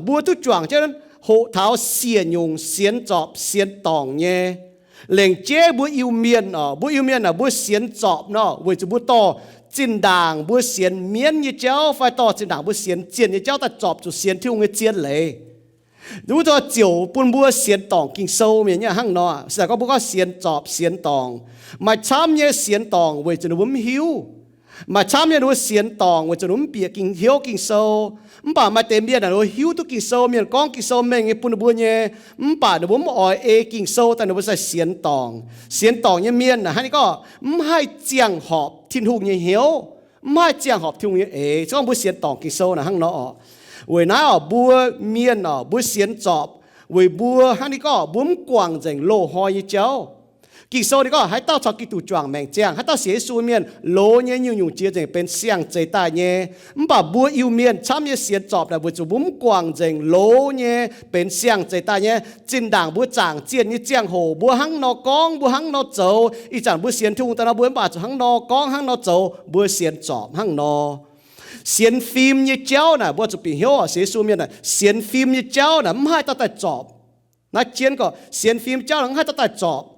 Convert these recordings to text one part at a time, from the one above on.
Mbuo duqv juangc jienv hoqc taux siec nyungc sienx zorpc sienx dorngc nyei. Lengc jeiv mbuo Iu-Mienh oc, mbuo Iu-Mienh aah, mbuo sienx zorpc nor weic zuqc mbuo dorh zinh ndaangc mbuo sienx mienv nyei jauv fai dorh zinh ndaangc mbuo sienx zienh nyei jauv daaih zorpc zuqc sienx Tin-Hungh nyei zien leiz. Wuov dauh ziouc bun mbuo sienx dorngc Ging-Sou mienh nyei hnangv nor. Se gorngv mbuo gorngv sienx zorpc sienx dorngc, maaih camv nyei sienx dorngc weic zuqc ninh mbuo mv hiuv. Maaih camv nyei ninh mbuo sienx dorngc weic zuqc ninh mbuo mv bieqc Ging-Hnyouv Ging-Sou. Mv baac maaih deix mienh aah, ninh mbuo hiuv duqv Ging-Sou, mienh gorngv Ging-Sou mengh nyei bun ninh mbuo nyei, mv baac ninh mbuo mv oix ei Ging-Sou daaih ninh mbuo sai sienx dorngc. Sienx dorngc nyei mienh naaic hnangv naaiv gorngv mv haih ziangh horpc Tin-Hungh nyei hnyouv, mv haih ziangh horpc Tin-Hungh nyei eix. Se gorngv mbuo sienx dorngc Ging-Sou naaic hnangv nor oc. Weic naaiv oc, mbuo mienh oc, mbuo sienx zorpc weic mbuo hnangv naaiv gorngv mbuo mv guangc nzengc loz-hnoi nyei jauv. Ging-Sou ninh gorngv haaix dauh caux Giduc juangc maengc ziangh, haaix dauh sienx Yesu mienh, loz nyei nyungc-nyungc jiex nzengc benx siang-zeix daaih nyei. Mv baac mbuo Iu-Mienh camv nyei sienx zorpc naaic weic zuqc mbuo mv guangc nzengc loz nyei benx siang-zeix daaih nyei. Zinh ndaangc mbuo zaangc zienh nyei ziangh hoc mbuo hnangv nor gorngv, mbuo hnangv nor zoux. Ih zanc mbuo sienx Tin-Hungh daaih nor mbuo mv baac zuqc hnangv nor gorngv hnangv nor zoux, mbuo sienx zorpc hnangv nor. Sienx fim nyei jauv naaic mbuo zuqc bieqc hnyouv oc, sienx Yesu mienh naaic sienx fim nyei jauv naaic mv haih dauh daaih zorpc. Naaiv jienv gorngv sienx fim jauv naaic mv haih dauh daaih zorpc.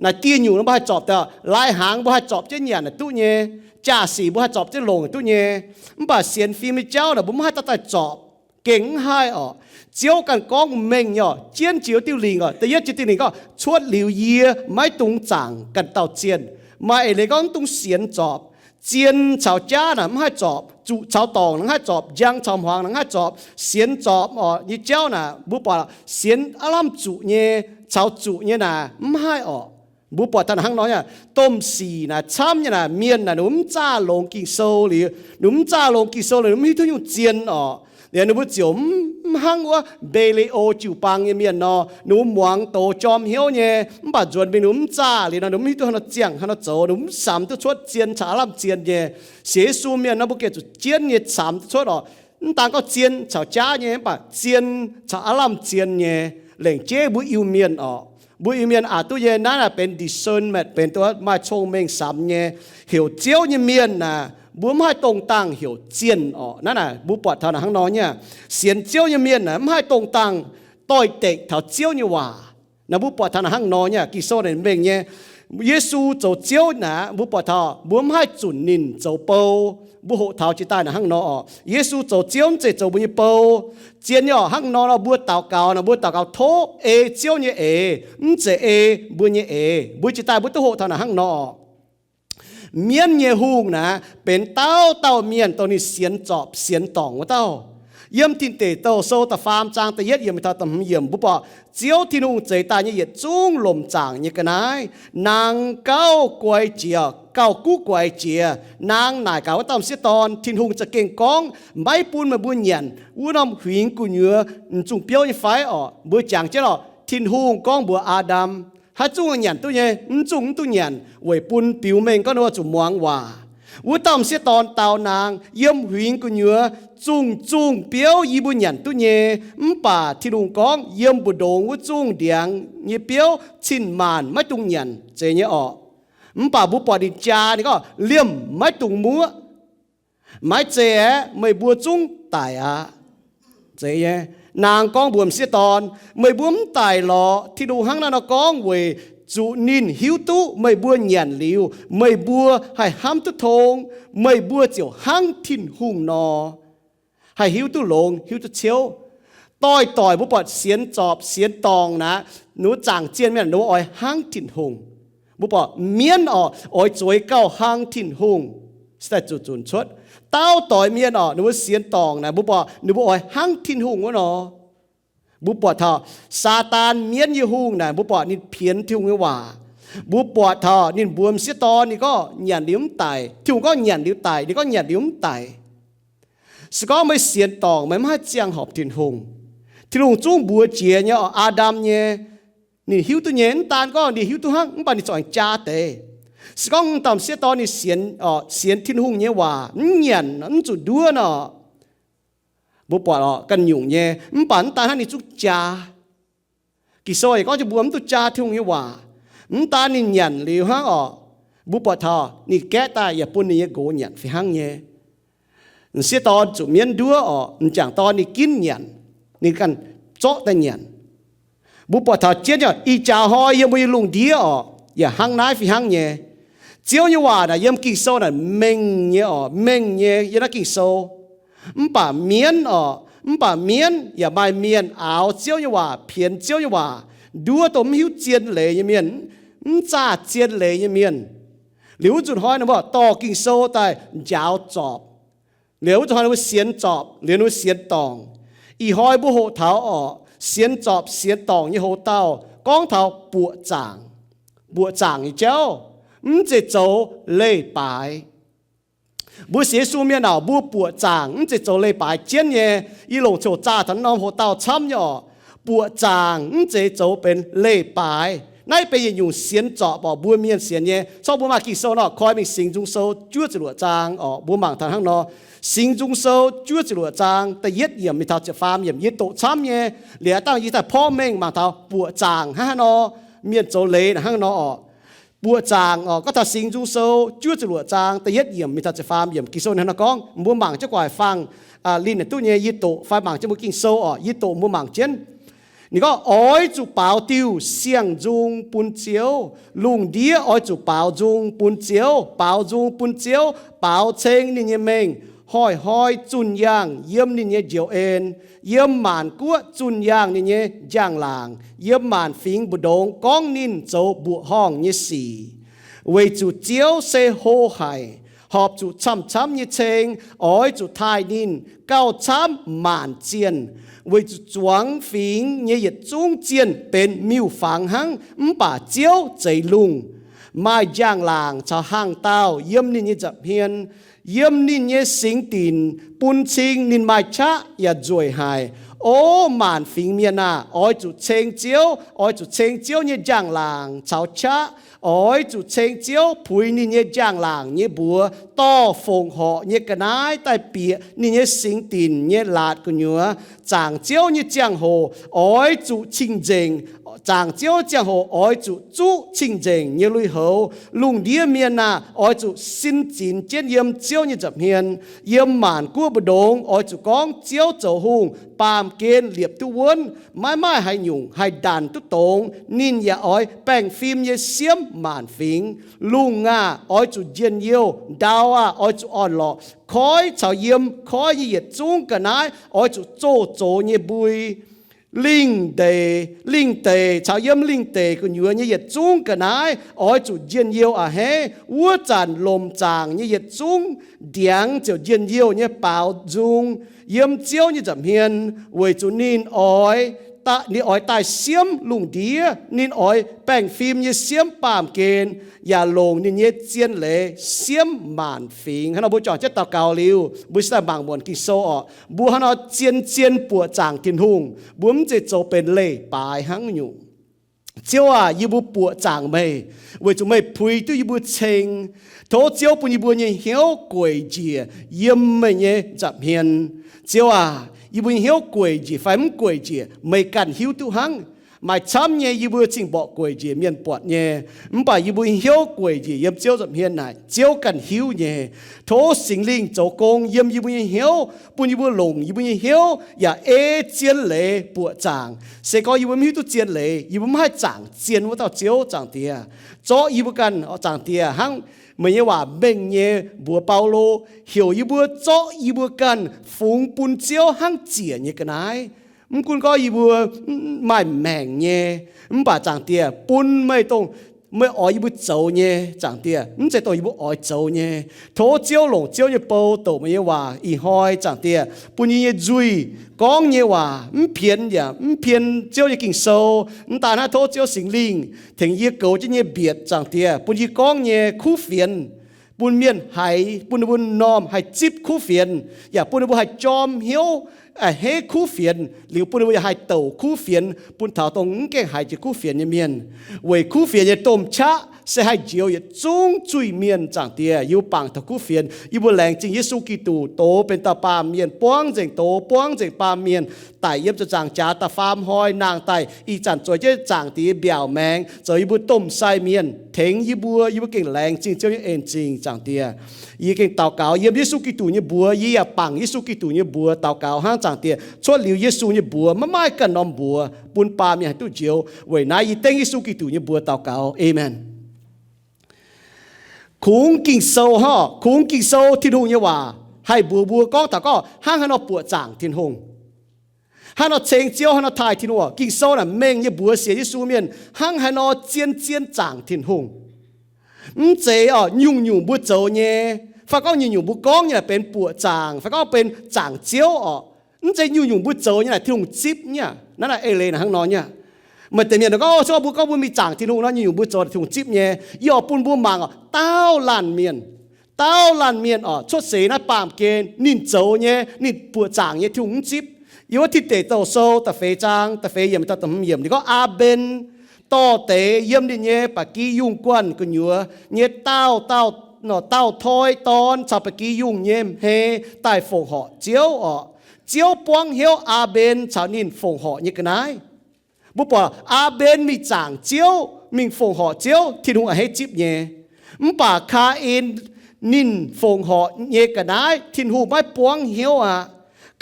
Naaic dieh nyungc mbuo haih zorpc daaih, lai-hnaangx mbuo haih zorpc jienv nyanc naaic duqv nyei, jaa-sic mbuo haih zorpc jienv longc naaic duqv nyei. Mv baac sienx fim nyei jauv naaic mbuo mv haih dauh daaih zorpc. Gengh mv haih oc. Ziouv ganh gorngv mengh nyei oc, jienv jiex diuh lingc oc. Da'yietv jiex diuh lingc gorngv, cuotv liuz yie maiv dungx zaangc ganh dauh zienh. Maaih eix leiz gorngv mv dungx sienx zorpc. Zien caux jaav naaic mv haih zorpc, zuqc caux dorngc naaic mv haih zorpc, njang caux hmuangx naaic mv haih zorpc. Sienx zorpc oc nyei jauv naaic mbuo buatc sienx aav lamh zuqc nyei, caux zuqc nyei naaic mv haih oc. Mbuo buatc taux naaic hnangv nor nyei, domh sic naaic camv nyei naaic, mienh naaic ninh mbuo mv zaah longx Ging-Sou liuz, ninh mbuo mv zaah longx Ging-Sou liuz, ninh mbuo mv hiuv duqv nyungc zien oc. Liuz ninh mbuo ziouc mv hnangv wuov Mbe^le^o jiu-baang nyei mienh nor, ninh mbuo muangx doz jorm hnyouv nyei, mv baac nzuonx mingh ninh mbuo mv zaah liuz nor, ninh mbuo mv hiuv duqv haaix nor ziangh haaix nor zoux, ninh mbuo mv samx duqv cuotv zien caux aav lamh zien nyei. Sienx Yesu mienh nor mbuo gengh zuqc jienv nyei camx duqv cuotv oc. Mv daan gorngv zien caux jaav nyei, mv baac zien caux aav lamh zien nyei. Lengc jeiv mbuo Iu-Mienh oc, mbuo Iu-Mienh aqc duqv nyei. Naaiv naaic benx discernment, benx duqv maaih cong-mengh samx nyei. Heuc Ziouv nyei mienh naaic mbuo mv haih dongh dangh heuc zienh oc. Naaiv naaic mbuo buatc taux naaic hnangv nor nyei, sienx Ziouv nyei mienh naaic mv haih dongh dangh doix-dekc taux Ziouv nyei waac. Naaic mbuo buatc taux naaic hnangv nor nyei, Ging-Sou naaic mengh nyei. Yesu zoux Ziouv naaic mbuo buatc taux mbuo mv haih zunc ninh zoux bou. Mbuo hoqc taux jiex daaih naaic hnangv nor oc, Yesu zoux Ziouv mv zeiz zoux mbuo nyei bou. Zien nyei oc. Hnangv nor nor mbuo daux gaux naaic, mbuo daux gaux tov ei Ziouv nyei eix, mv zeiz ei mbuo nyei eix. Mbuo jiex daaih mbuo duqv hoqc taux naaic hnangv nor oc. Mienv nyei hungh naaic benx dauh dauh mienh dongh ninh sienx zorpc sienx dorngc wuov dauh. Yiem Tin Deic Douh Sou da'faam zaang da'yietv yiemc taux da'hmz yiemc mbuo buatc Ziouv Tin-Hungh zeix daaih nyei yietc zungv lomc zaangc nyei ga'naaiv, naang gauh guaix jiex, gauh guv guaix jiex. Naang naaic gaax wuov dauh m'sieqv dorn, Tin-Hungh za'gengh gorngv, maiv bun meih mbuo nyanc wuov norm huingx gu'nyuoz m'zungh biouv nyei fai? Oc, mbuo jangx jienv oc, Tin-Hungh gorngv mbuox Aa^ndam, haaix zungv nyanc duqv nyei, mv zungh mv duqv nyanc, weic bun biux mengh gorngv ninh oix zuqc muangx waac. Wuov dauh m'sieqv dorn dau naang, yiem huingx gu'nyuoz zungh zungh biouv yie mbuo nyanc duqv nyei, mv baac Tin-Hungh gorngv yiem mbu'ndongx wuov zungh ndiangx nyei biouv cin-maanc maiv dungx nyanc, zeiz nyei orqc. Mv baac mbuo buatc ninh jaa, ninh gorngv, liemh maiv dungx muoqv. Maiv zeiz aeqv, meih mbuo zungv daic aqv. Zeiz nyei. Naang gorngv mbuox m'sieqv dorn, meih mbuo mv daic lorqc. Tin-Hungh hnangv naaiv nor gorngv weic zuqc ninh hiuv duqv meih mbuo nyanc liuz, meih mbuo haih hnamv duqv tong, meih mbuo ziouc hnangv Tin-Hungh nor, haih hiuv duqv longx, hiuv duqv ciouv. Doix-doic mbuo buatc sienx zorpc sienx dorngc naaic, ninh mbuo zaangc zienh mienh ninh mbuo oix hnangv Tin-Hungh. Mbuo buatc mienv oc, oix zueiz gauh hlang Tin-Hungh, se daaih zuqc zunc cuotv. Dauh doix mienh oc, ninh mbuo sienx dorngc naaic, mbuo buatc ninh mbuo oix hnangv Tin-Hungh wuov nor. Mbuo buatc taux Saadaan, mienv nyei hungh naaic, mbuo buatc ninh pienx Tin-Hungh nyei waac. Mbuo buatc taux ninh mbuox m'sieqv dorn, ninh gorngv nyanc liuz mv daic. Tin-Hungh gorngv nyanc liuz daic, ninh gorngv nyanc liuz mv daic. Se gorngv meih sienx dorngc, meih mv haih ziangh horpc Tin-Hungh. Tin-Hungh zungv mbuox jiex nyei oc, Aa^ndam nyei, ninh hiuv duqv nyei. Mv daan gorngv ninh hiuv duqv hnangv, mv baac ninh corc aengx jaa deix. Se gorngv dauh m'sieqv dorn ninh sienx, sienx Tin-Hungh nyei waac, mv nyanc, mv zuqc nduov nor, mbuo buatc oc, ganh nyungc nyei. Mv baac mv daan hnangv, ninh zungv jaa. Ging-Sou yaac gorngv jienv mbuo mv duqv jaa Tin-Hungh nyei waac. Mv daan ninh nyanc liuz hnangv oc, mbuo buatc taux ninh gaeqv daaih yaac bun ninh nyei nqox nyanc fih hnangv nyei. M'sieqv dorn zuqc mienv nduov orqc, m'jangc dorn ninh ginv nyanc, ninh ganh zorqv daaih nyanc. Mbuo buatc taux jienv nyei, ih jaax hnoi yiem mbuo nyei lungh ndiev orqc, yaac hnangv naaiv fih hnangv nyei. Ziouv nyei waac naaic yiem Ging-Sou naaic mengh nyei orqc, mengh nyei yiem naaiv Ging-Sou. Mv baac mienv orqc, mv baac mienv yaac maaih mienh aaux Ziouv nyei waac, pienx Ziouv nyei waac, nduov dongh mv hiuv zien leiz nyei mienh, mv zaah zien leiz nyei mienh. Liuz wuov nzunc hnoi ninh mbuo dorh Ging-Sou daaih njaaux zorpc. Liuz wuov nzunc hnoi ninh mbuo sienx zorpc, liuz ninh mbuo sienx dorngc. Ih hnoi mbuo hoqc taux orqc, sienx zorpc sienx dorngc nyei hoc-dauh gorngv taux buoqc zaangc. Buoqc zaangc nyei jauv mv zeiz zoux leiz-baaix. Mbuo sienx Yesu mienh naaic, mbuo buoqc zaangc mv zeiz zoux leiz-baaix jienv nyei. Yie longc coc zaah taux norm hoc-dauh camv nyei orqc. Buoqc zaangc mv zeiz zoux benx leiz-baaix. Naaiv benx yietc nyungc sienx zorpc orqc, mbuo mienh sienx nyei. Corc mbuo maaih Ging-Sou nor, koi mingh Singx Nzung Sou juov ziepc luoqc zaang orqc, mbuo mangc taux hnangv nor. Singx Nzung Sou juov ziepc luoqc zaang da'yietv yiemc mingh taux ziepc faam yiemc, yie doqc camv nyei. Liuz dangh yie daaih porv mengh mangc taux buoqc zaangc hnangv haaix nor, mienh zoux leiz naaic hnangv nor orqc. Buoqc zaangc orqc, gorngv taux Singx Nzung Sou juov ziepc luoqc zaang da'yietv yiemc mingh taux ziepc faam yiemc, Ging-Sou hnangv nor gorngv. Mbuo mangc jienv gu'nguaaic faang, aa, linh naaic duqv nyei, yie doqc fai mangc jienv mbuo Ging-Sou orqc, yie doqc mbuo mangc jienv. Ninh gorngv, oix zuqc baaux diuh siang-nzung bun Ziouv. Lungh ndiev oix zuqc baaux nzung bun Ziouv, baaux nzung bun Ziouv, baaux ceng ninh nyei mengh, hnoi-hnoi zunh yaangh yiem ninh nyei njoux en, yiem maanc guoqv zunh yaangh ninh nyei njang-laangc, yiem maanc fingx mbu'ndongx gorngv ninh zoux mbuoqc horngh nyei sic. Weic zuqc Ziouv se hlo haic, horpc zuqc camv-camv nyei ceng, oix zuqc taaih ninh gauh camv maanc zienh. Weic zuqc zuangx fingx nyei yietc zungv zienh benx miuc-fangx hnangv, mv baac Ziouv zeix lungh. Maaih njang-laangc caux hnaangx-daauh yiem ninh nyei nza'hmien. Yiem ninh nyei singx dinc bun cing ninh maaih qaqv yaac nzueic haic. O maanc fingx mienh aah! Oix zuqc ceng Ziouv, oix zuqc ceng Ziouv nyei njang-laangc caux qaqv. Oix zuqc ceng Ziouv puix ninh nyei njang-laangc nyei mbuox, dorh fongc horc nyei ga'naaiv daaih bieqc ninh nyei singx dinc nyei laatc gu'nyuoz. Zaangc Ziouv nyei ziangh hoc oix zuqc cing-nzengc. Zaangc Ziouv ziangh hoc oix zuqc zuqv cing-nzengc nyei lui-houx. Lungh ndiev mienh aah! Oix zuqc sin zinx jienv yiem Ziouv nyei nza'hmien. Yiem maanc guoqv mbu'ndongx oix zuqc gorngv, Ziouv zoux hungh, baamh gen liepc duqv wuonv. Maiv maaih haaix nyungc haih ndanc duqv dongz. Ninh yaac oix baengh fim nyei siemv maanc fingx. Lungh aah! Oix zuqc njien-youh. Ndau aah! Oix zuqc orn-lorqc. Koiv caux yiem koiv nyei yietc zungv ga'naaiv oix zuqc zoh zox nyei mbui. Lingh deic, lingh deic caux yiem lingh deic gu'nyuoz nyei yietc zungv ga'naaiv oix zuqc njien-youh a'hneiv. Wuov zanc lomc zaangc nyei yietc zungv ndiangx ziouc njien-youh nyei baaux nzung yiem Ziouv nyei nza'hmien, weic zuqc ninh oix, ninh oix daaih siemv lungh ndiev. Ninh oix baengh fim nyei siemv baamh gen, yaac longc ninh nyei zien leiz siemv maanc fingx. Hnangv nor mbuo juangc jienv daux gaux liuz, mbuo se daaih mangc muonc Ging-Sou orqc. Mbuo hnangv nor zien-zien buoqc zaangc Tin-Hungh, mbuo mv zeiz zoux benx leiz-baaix hnangv nyungc. Ziouv aac, yie mbuo buoqc zaangc meih, weic zuqc meih puix duqv yie mbuo ceng. Tov Ziouv bun yie mbuo nyei hnyouv gueic njiec yiem meih nyei nza'hmien. Ziouv aac, yie mbuo nyei hnyouv gueic njiec fai mv gueic njiec, meih ganh hiuv duqv hnangv. Maaih camv nyei yie mbuo zingh mborqc gueic njiec mienh buatc nyei, mv baac yie mbuo nyei hnyouv gueic njiec yiem Ziouv nza'hmien naaic, Ziouv ganh hiuv nyei. Tov Singx Lingh zoux gong yiem yie mbuo nyei hnyouv, bun yie mbuo longc yie mbuo nyei hnyouv yaac ei zien leiz buoqc zaangc. Se gorngv yie mbuo mv hiuv duqv zien leiz, yie mbuo mv haih zaangc zien wuov dauh Ziouv, Zaangc Diex. Zorqv yie mbuo ganh, Zaangc Diex, hnangv meih nyei waac mengh nyei mbuox Baulo, heuc yie mbuo zorqv yie mbuo ganh fungx bun Ziouv hnangv ziec nyei ga'naaiv. Mv gunv gorngv yie mbuo maaih maengc nyei, mv baac Zaangc Diex, bun meih dongh meih oix yie mbuo zoux nyei, Zaangc Diex, mv zeiz dongh yie mbuo oix zoux nyei. Tov Ziouv longc Ziouv nyei bou doqc meih nyei waac ih hnoi, Zaangc Diex, bun yie nyei nzuih, gorngv nyei waac mv pienx yaac mv pien Ziouv nyei Ging-Sou. Mv daan hnangv, tov Ziouv Singx Lingh tengx yie goux jienv nyei mbietc, Zaangc Diex, bun yie gorngv nyei kuv fienx, bun mienh haiz, bun ninh mbuo m'normh haih zipv kuv fienx, yaac bun ninh mbuo haih jorm hnyouv a'hneiv kuv fienx liuz bun ninh mbuo yaac haih douc kuv fienx bun taux dongh mv gaengh haiz jiex kuv fienx nyei mienh. Weic kuv fienx nyei domh qaqv se haih njoux yietc zungv zuiz-mienh. Zaangc Diex, yie mbuo bangc taux kuv fienx, yie mbuo laengz zingh Yesu Giduc, doz benx dauh baamh mienh, buangv nzengc doz, buangv nzengc baamh mienh, daic yiem ziepc nzaangc jaax da'faam hnoi, nangh daaih ih zanc zueiz jienv Zaangc Diex mbiaauc maengx zoux yie mbuo domh sai mienh, tengx yie mbuo. Yie mbuo gengh laengz zingh Ziouv nyei en-zingh. Zaangc Diex, yie gengh daux gaux yiem Yesu Giduc nyei mbuox, yie yaac bangc Yesu Giduc nyei mbuox daux gaux hnangv. Zaangc Diex, cuotv liuz Yesu nyei mbuox maiv maaih ganh norm mbuox bun baamh mienh haih duqv njoux. Weic naaiv yie dengv Yesu Giduc nyei mbuox daux gaux, aamen. Kungx Ging-Sou hnangv, kungx Ging-Sou, Tin-Hungh nyei waac haih mbuox mbuo gorngv taux gorngv hnangv haaix nor buoqc zaangc Tin-Hungh, hnangv haaix nor ceng Ziouv, hnangv haaix nor taaih Tin-Hungh. Ging-Sou naaic mengh nyei mbuox sienx Yesu mienh hnangv haaix nor zien-zien zaangc Tin-Hungh. Mv zeiz oc nyungc-nyungc mbuo zoux nyei, fai gorngv nyungc-nyungc mbuo gorngv nyei naaic benx buoqc zaangc, fai gorngv benx zaangc Ziouv oc. Mv zeiz nyungc-nyungc mbuo zoux nyei naaic Tin-Hungh zipv nyei aqv. Naaiv naaic eix leiz naaic hnangv nor nyei aqv. Maaih deix mienh gorngv, Ov, se gorngv mbuo gorngv mbuo mingh zaangc Tin-Hungh nor, nyungc-nyungc mbuo zoux naaic Tin-Hungh zipv nyei. Yie oix bun mbuo mangc oc, daauh laanh mienh, daauh laanh mienh oc, cuotv seix naaiv baamh gen ninh zoux nyei, ninh buoqc zaangc nyei Tin-Hungh mv zipv. Yiem wuov Tin Deic Douh Sou da'feix zaang da'feix yiemc, da'hmz yiemc ninh gorngv, Aa^mben dorh deix yiem ninh nyei ba'gi yungh guanh gu'nyuoz nyei daauh, daauh toi dorn caux ba'gi yungh nyei hmei daaih fongc horc Ziouv oc. Ziouv buangv hnyouv Aa^mben caux ninh fongc horc nyei ga'naaiv. Mbuo buatc Aa^mben mingh zaangc Ziouv, mingh fongc horc Ziouv, Tin-Hungh a'hneiv zipv nyei. Mv baac Kaa^in ninh fongc horc nyei ga'naaiv Tin-Hungh maiv buangv hnyouv aqv.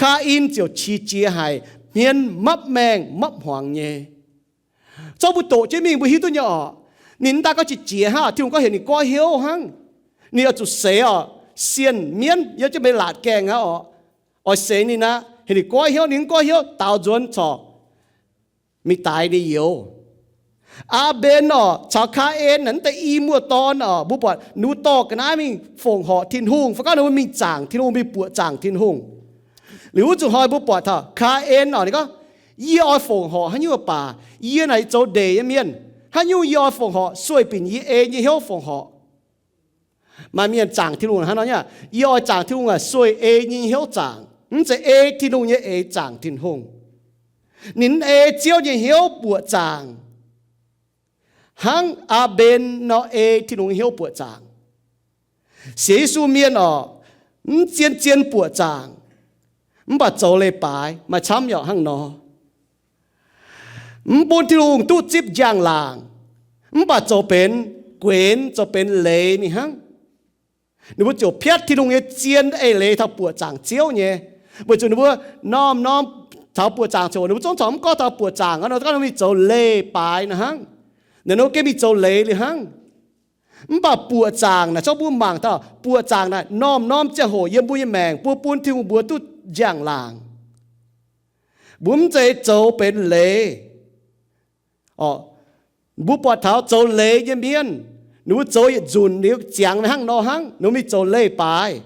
Kaa^in ziouc qiex jiez haic, hmien mapv maengh mapv hmuangx nyei. Zorqv mbuo doqc jienv mingh mbuo hiuv duqv nyei oc. Ninh mv daan gorngv qiex jiez hnangv, Tin-Hungh gorngv heuc ninh goiv hnyouv hnangv. Ninh oix zuqc seix oc, sienh mienv yiem jienv mbenc laatc gaengh aqv oc. Oix seix ninh aqv, heuc ninh goiv hnyouv, ninh mv goiv hnyouv daaux nzuonx corc mingh daix ninh youz. Aa^mben oc caux Kaa^in naaic mv deix i muoz-dorn oc, mbuo buatc ninh mbuo dorh ga'naaiv mingh fongc horc Tin-Hungh, fai gorngv ninh mbuo mingh zaangc Tin-Hungh, mingh buoqc zaangc Tin-Hungh. Liuz wuov zuqc hnoi mbuo buatc taux Kaa^in oc, ninh gorngv, Yie oix fongc horc haiv nyungc baac yie naaic zoux ndeic nyei mienh. Haaix nyungc yie oix fongc horc? Sueih binc yie ei nyei hnyouv fongc horc. Maaih mienh zaangc Tin-Hungh hnangv nor nyei aqv. Yie oix zaangc Tin-Hungh aac, sueih ei nyei hnyouv zaangc, mv zeiz ei Tin-Hungh nyei eix zaangc Tin-Hungh. Ninh mv ei Ziouv nyei hnyouv buoqc zaangc hnangv Aa^mben nor ei Tin-Hungh nyei hnyouv buoqc zaangc. Sienx Yesu mienh oc, mv zien-zien buoqc zaangc, mv baac zoux leiz-baaix maaih camv yaac hnangv nor. Mv bun Tin-Hungh duqv zipv njang-laangc, mv baac zoux benx guenx, zoux benx leiz mingh hnangv. Ninh mbuo ziouc piatv Tin-Hungh nyei zien eix leiz taux buoqc zaangc Ziouv nyei. Weic zuqc ninh mbuo norm-norm taux buoqc zaangc ziouc ninh mbuo zungv corc mv gorngv taux buoqc zaangc, ninh mbuo gorngv ninh mbuo mingh zoux leiz-baaix nor hnangv. Ninh mbuo gengh mingh zoux leiz liuz hnangv. Mv baac buoqc zaangc naaic zorqv mbuo mangc taux buoqc zaangc naaic norm-norm ziangh hoc yiem mbuo nyei maengc mbuo bun Tin-Hungh mbuox duqv njang-laangc. Mbuo mv zeiz zoux benx leiz. Mbuo buatc taux zoux leiz nyei mienh, ninh mbuo zoux yietc nzunc liuz ziangx hnangv nor hnangv, ninh mbuo mingh zoux leiz-baaix.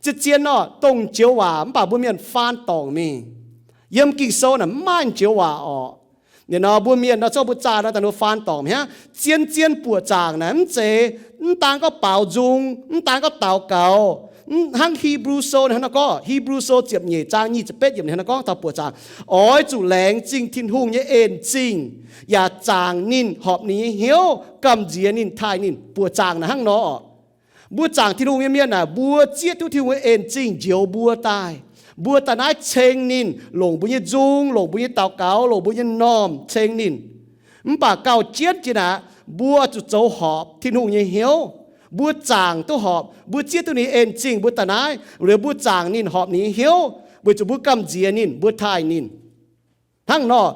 Zien-zien nor dongh joux waac mv baac mbuo mienh faan dorngc mingh. Yiem Ging-Sou naaic mv maaih joux waac orqc. Ninh nor mbuo mienh nor zorqv mbuo zaah nor daaih ninh mbuo faan dorngc mi'aqv. Zien-zien buoqc zaangc naaic mv zeiz, mv daan gorngv baaux nzung, mv daan gorngv daux gaux. Hnangv Hipv^lu Sou ninh hnangv nor gorngv, Hipv^lu Sou ziepc nyeic zaang nyic ziepc betv yiemc ninh hnangv nor gorngv taux buoqc zaangc, oix zuqc laengz zingh Tin-Hungh nyei en-zingh, yaac zaangc ninh, horpc ninh nyei hnyouv, gamh nziex ninh, taaih ninh. Buoqc zaangc naaic hnangv nor orqc. Mbuo zaangc Tin-Hungh nyei mienh aah, mbuo zieqv duqv Tin-Hungh nyei en-zingh njoux mbuo daaih. Mbuo daaih naaiv ceng ninh, longc mbuo nyei nzung, longc mbuo nyei daux gaux, longc mbuo nyei normh ceng ninh. Mv baac gauh jienv jiex naaic, mbuo zuqc zoux horpc Tin-Hungh nyei hnyouv. Mbuo zaangc duqv horpc, mbuo zieqv duqv ninh en-zingh mbuo daaih naaiv, liuz mbuo zaangc ninh, horpc ninh nyei hnyouv, weic zuqc mbuo gamh nziex ninh, mbuo taaih ninh. Hnangv nor,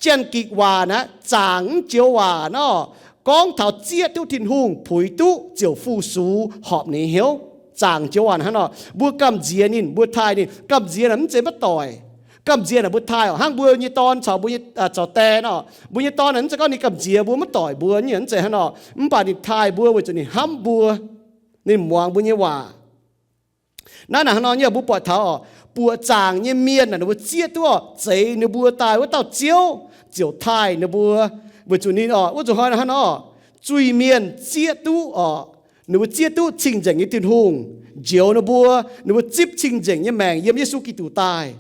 Janx-Gikc waac naaiv zaangc mv joux waac nor, gorngv taux zieqv duqv Tin-Hungh, puix duqv ziouc fu-sux horpc ninh nyei hnyouv. Zaangc joux waac hnangv nor, mbuo gamh nziex ninh, mbuo taaih ninh. Gamh nziex naaic mv zeiz maiv doic. Gamh nziex naaic mbuo taaih orqc, hnangv mbuo nyei dorn caux mbuo nyei, caux die nor, mbuo nyei dorn naaic mv zeiz gorngv ninh gamh nziex mbuo maiv doic mbuo nyei, mv zeiz hnangv nor. Mv baac ninh taaih mbuo weic zuqc ninh hnamv mbuo, ninh muangx mbuo nyei waac. Naaiv naaic hnangv nor nyei, mbuo buatc taux orqc, buoqc zaangc nyei mienh naaic ninh mbuo zieqv duqv orqc, zeix ninh mbuo daaih wuov dauh Ziouv ziouc taaih ninh mbuo. Weic zuqc ninh orqc, wuov zuqc hnoi hnangv nor, zuiz-mienh zieqv duqv orqc, ninh mbuo zieqv duqv cing-nzengc nyei Tin-Hungh njoux ninh mbuo, ninh mbuo zipv cing-nzengc nyei maengc yiem Yesu Giduc daaih.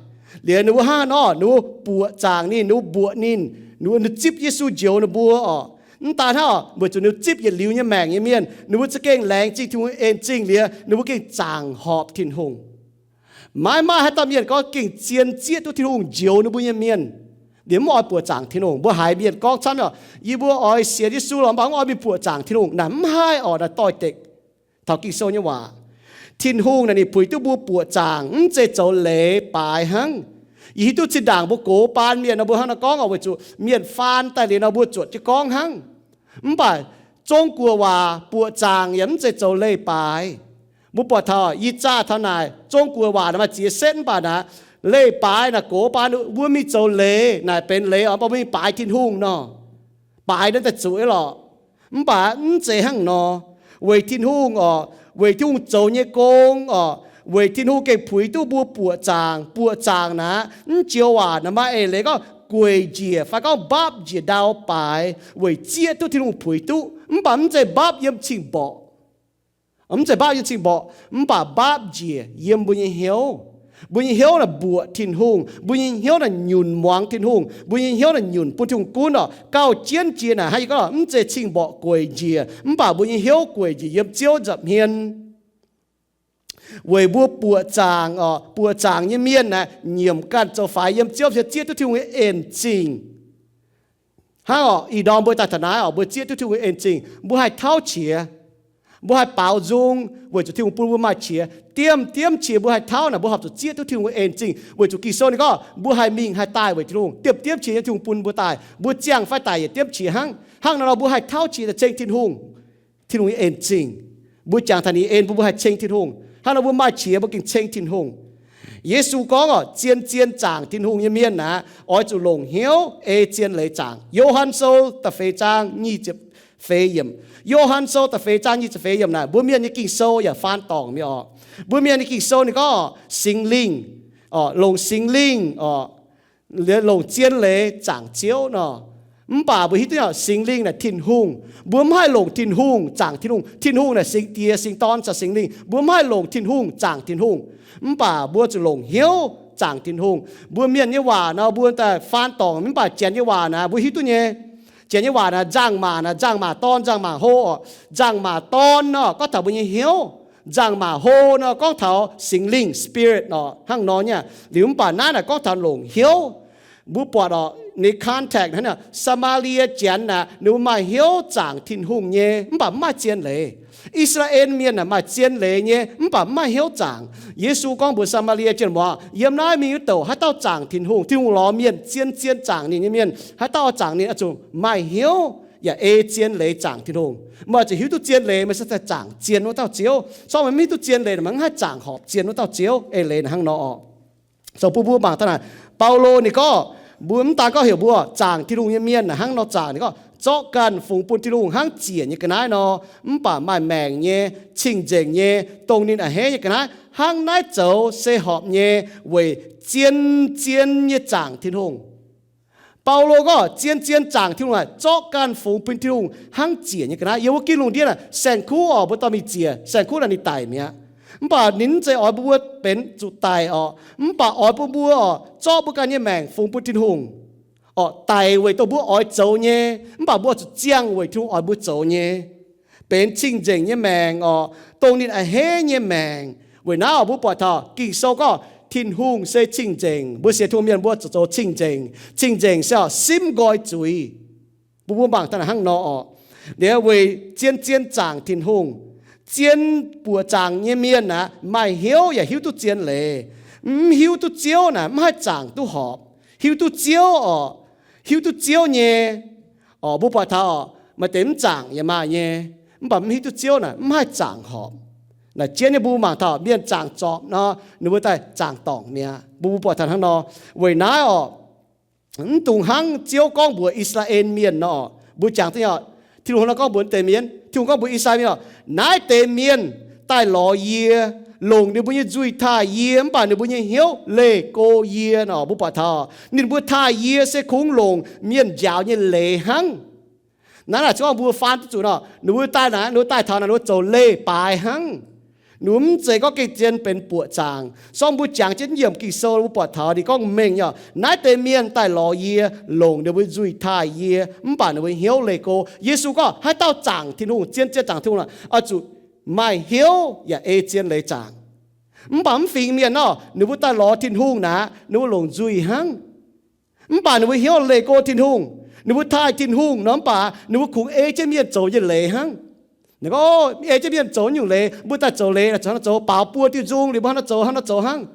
Liuz ninh mbuo hnangv nor, ninh mbuo buoqc zaangc ninh, ninh mbuo mbuoqc ninh, ninh mbuo zipv Yesu njoux ninh mbuo oc. Mv daan hnangv oc, weic zuqc ninh mbuo zipv yietc liuz nyei maengc nyei mienh, ninh mbuo za'gengh laengz zingh Tin-Hungh nyei en zingh liuz, ninh mbuo gengh zaangc horpc Tin-Hungh. Maiv maaih haaix dauh mienh gorngv gengh zien zieqv duqv Tin-Hungh njoux ninh mbuo nyei mienh, liuz mv oix buoqc zaangc Tin-Hungh. Mbuo haiz mienh gorngv camv oc, yie mbuo oix sienx Yesu lorqc, mv baac mv oix mingh buoqc zaangc Tin-Hungh. Naaic mv haih oc, naaiv doix-dekc taux Ging-Sou nyei waac. Tin-Hungh naaic ninh puix duqv mbuo buoqc zaangc, mv zeiz zoux leiz baaix hnangv. Yie hiuv duqv zinh ndaangc mbuo gox baan mienh nor, mbuo hnangv nor gorngv oc, weic zuqc mienh faan daaih liuz nor, mbuo zuotc jienv gorngv hnangv. Mv baac Zong-Guoqv waac buoqc zaangc yaac mv zeiz zoux leiz baaix. Mbuo buatc taux ih zanc taux naaic, Zong-Guoqv waac naaic maaih ziex setv, mv baac naaic leiz baaix naaic gox baan mbuo mingh zoux leiz naaic benx leiz oc, mv baac mbuo mingh baaix Tin-Hungh nor, baaix naaiv daaih zuqc lorqc. Mv baac mv zeiz hnangv nor. Weic Tin-Hungh oc, weic Tin-Hungh zoux nyei gong oc, weic Tin-Hungh gengh puix duqv mbuo buoqc zaangc. Buoqc zaangc naaic, mv joux waac naaic maaih eix leiz gorngv gueic njiec fai gorngv mbapv njiec ndau baaix weic zieqv duqv Tin-Hungh puix duqv. Mv baac mv zeiz mbapv yiem cing-mborqc, mv zeiz mbapv yiem cing-mborqc, mv baac mbapv njiec yiem mbuo nyei hnyouv. Mbuo nyei hnyouv naaic mbuoqc Tin-Hungh, mbuo nyei hnyouv naaic nyunc muangx Tin-Hungh, mbuo nyei hnyouv naaic nyunc bun Tin-Hungh gunv oc. Gauh jienv jiex naaic hnangv yie gorngv, mv zeiz cing-mborqc gueic njiec, mv baac mbuo nyei hnyouv gueic njiec yiem Ziouv nza'hmien. Weic mbuo buoqc zaangc oc, buoqc zaangc nyei mienh naaic nyiemc ganh zoux faix yiem Ziouv, zieqv duqv Tin-Hungh nyei en zingh. Hnangv oc, ih ndorm mbuo daaih taux naaiv oc, mbuo zieqv duqv Tin-Hungh nyei en zingh, mbuo haih tauv qiex, mbuo haih baaux nzung weic zuqc Tin-Hungh bun mbuo maaih qiex. Diemv diemv qiex mbuo haih tauv naaic, mbuo horpc zuqc zieqv duqv Tin-Hungh nyei en zingh, weic zuqc Ging-Sou ninh gorngv mbuo haih mingh haih daaih weic Tin-Hungh. Diemv diemv qiex nyei Tin-Hungh bun mbuo daaih, mbuo ziangh fai daic yietc diemv qiex hnangv. Hnangv nor nor mbuo haih tauv qiex daaih ceng Tin-Hungh, Tin-Hungh nyei en zingh. Mbuo jangx taux ninh en bun mbuo haih ceng Tin-Hungh. Hnangv nor mbuo maaih qiex mbuo gengh ceng Tin-Hungh. Yesu gorngv oc, zien zien zaangc Tin-Hungh nyei mienh aqv, oix zuqc longc hnyouv ei zien leiz zaangc. Yo^han Sou da'feix zaang nyic ziepc feix yiemc. Yo^han Sou da'feix zaang nyic ziepc feix yiemc naaic, mbuo mienh nyei Ging-Sou yaac faan dorngc mi'aqv oc. Mbuo mienh nyei Ging-Sou ninh gorngv Singx Lingh, longc Singx Lingh oc, longc zien leiz zaangc Ziouv nor. Mv baac mbuo hiuv duqv Singx Lingh naaic Tin-Hungh. Mbuo mv haih longc Tin-Hungh zaangc Tin-Hungh. Tin-Hungh naaic Singx Diex, Singx Dorn caux Singx Lingh. Mbuo mv haih longc Tin-Hungh zaangc Tin-Hungh. Mv baac mbuo zuqc longc hnyouv zaangc Tin-Hungh. Mbuo mienh nyei waac nor mbuo daaih faan dorngc, mv baac Janx nyei waac naaic mbuo hiuv duqv nyei. Janx nyei waac naaic nzangc-maac naaic, nzangc-maac dorn, nzangc-maac hlo oc. Nzangc-maac dorn nor gorngv taux mbuo nyei hnyouv. Nzangc-maac hlo nor gorngv taux Singx Lingh, spirit nor, hnangv nor nyei. Liuz mv baac naaiv naaic gorngv taux longc hnyouv. Mbuo buatc oc, ninh context hnangv naaic, Saa^maa^lie Janx naaic ninh mbuo maaih hnyouv zaangc Tin-Hungh nyei, mv baac mv maaih zien leiz. I^saa^laa^en Mienh naaic maaih zien leiz nyei, mv baac mv maaih hnyouv zaangc. Yesu gorngv mbuox Saa^maa^lie Janx muoz, yiem naaiv mingh douc haaix dauh zaangc Tin-Hungh, Tin-Hungh lorz mienh zien zien zaangc ninh nyei mienh, haaix dauh oix zaangc ninh oix zuqc maaih hnyouv yaac ei zien leiz zaangc Tin-Hungh. Meih oix zuqc hiuv duqv zien leiz meih se daaih zaangc zien wuov dauh Ziouv. Se gorngv meih mv hiuv duqv zien leiz, meih mv haih zaangc horpc zien wuov dauh Ziouv. Eix leiz naaic hnangv nor oc. Zoux bun mbuo mangc daaih naaic, Baulo ninh gorngv, mbuo mv daan gorngv heuc mbuo zaangc Tin-Hungh nyei mienh naaic hnangv nor zaangc. Ninh gorngv, zorqv ganh fungx bun Tin-Hungh hnangv ziec nyei ga'naaiv nor, mv baac maaih maengc nyei, cing-nzengc nyei, dongh ninh a'hneiv nyei ga'naaiv, hnangv naaiv zoux se horpc nyei weic zien zien nyei zaangc Tin-Hungh. Baulo gorngv zien zien zaangc Tin-Hungh naaic, zorqv ganh fungx bun Tin-Hungh hnangv ziec nyei ga'naaiv. Yiem wuov ginv lungh ndiev naaic, saeng-kuv oc, mbuo dorh mingh ziec, saeng-kuv naaic ninh daic mi'aqv. Mv baac ninh mv zeiz oix bun mbuo benx zuqc daic oc, mv baac oix bun mbuo oc, zorqv mbuo ganh nyei maengc fungx bun Tin-Hungh oc, daic weic dongh mbuo oix zoux nyei, mv baac mbuo zuqc ziangh weic Tin-Hungh oix mbuo zoux nyei, benx cing-nzengc nyei maengc oc, dongh ninh a'hneiv nyei maengc. Weic naaiv oc, mbuo buatc taux Ging-Sou gorngv Tin-Hungh se cing-nzengc. Mbuo sienx Tin-Hungh mienh mbuo zuqc zoux cing-nzengc. Cing-nzengc se oc, simv nqoi zuiz. Bun mbuo mangc daaih naaic hnangv nor oc. Liuz weic zien zien zaangc Tin-Hungh, zien buoqc zaangc nyei mienh aqv, maaih hnyouv yaac hiuv duqv zien leiz. Mv hiuv duqv Ziouv naaic mv haih zaangc duqv horpc. Hiuv duqv Ziouv oc, hiuv duqv Ziouv nyei oc, mbuo buatc taux oc, maaih deix mv zaangc yaac maaih nyei. Mv baac mv hiuv duqv Ziouv naaic mv haih zaangc horpc. Naaic jienv nyei mbuo mangc taux mienh zaangc zorpc nor, ninh mbuo daaih zaangc dorngc mi'aqv. Mbuo mbuo buatc taux hnangv nor. Weic naaiv oc, mv dungx hnangv Ziouv gorngv mbuox I^saa^laa^en Mienh nor, mbuo jangx duqv nyei oc. Tin-Hungh nor gorngv mbuox deix mienh, Tin-Hungh gorngv mbuox I^saa^laa^en Mienh oc, naaiv deix mienh daaih lorz yie, longc ninh mbuo nyei nzuih taaih yie, mv baac ninh mbuo nyei hnyouv leih go yie nor. Mbuo buatc taux ninh mbuo taaih yie se kungx longc mienh njaaux nyei leiz hnangv. Naaiv naaic se gorngv mbuo faan duqv zuqc nor, ninh mbuo daaih naaic, ninh mbuo daaih taux naaic, ninh mbuo zoux leih baaix hnangv. Ninh mbuo mv zeiz gorngv gengh zien benx buoqc zaangc. Sorng mbuo jangx jienv yiemc Ging-Sou mbuo buatc taux ninh gorngv mengh nyei, naaiv deix mienh daaih lorz yie, longc ninh mbuo nzuih taaih yie, mv baac ninh mbuo hnyouv leih go. Yesu gorngv haaix dauh zaangc Tin-Hungh, zien zien zaangc Tin-Hungh, oix zuqc maaih hnyouv yaac ei zien leiz zaangc. Mv baac mv fingx mienh nor, ninh mbuo daaih lorz Tin-Hungh naaic, ninh mbuo longc nzuih hnangv. Mv baac ninh mbuo hnyouv leih go Tin-Hungh, ninh mbuo taaih Tin-Hungh nor, mv baac ninh mbuo kungx ei jienv mienh zoux nyei leiz hnangv. Ninh gorngv, ei jienv mienh zoux nyungc leiz, mbuo daaih zoux leiz, zoux hnangv nor zoux, baaux buo diuh nzung liuz mbuo hnangv nor zoux, hnangv nor zoux hnangv.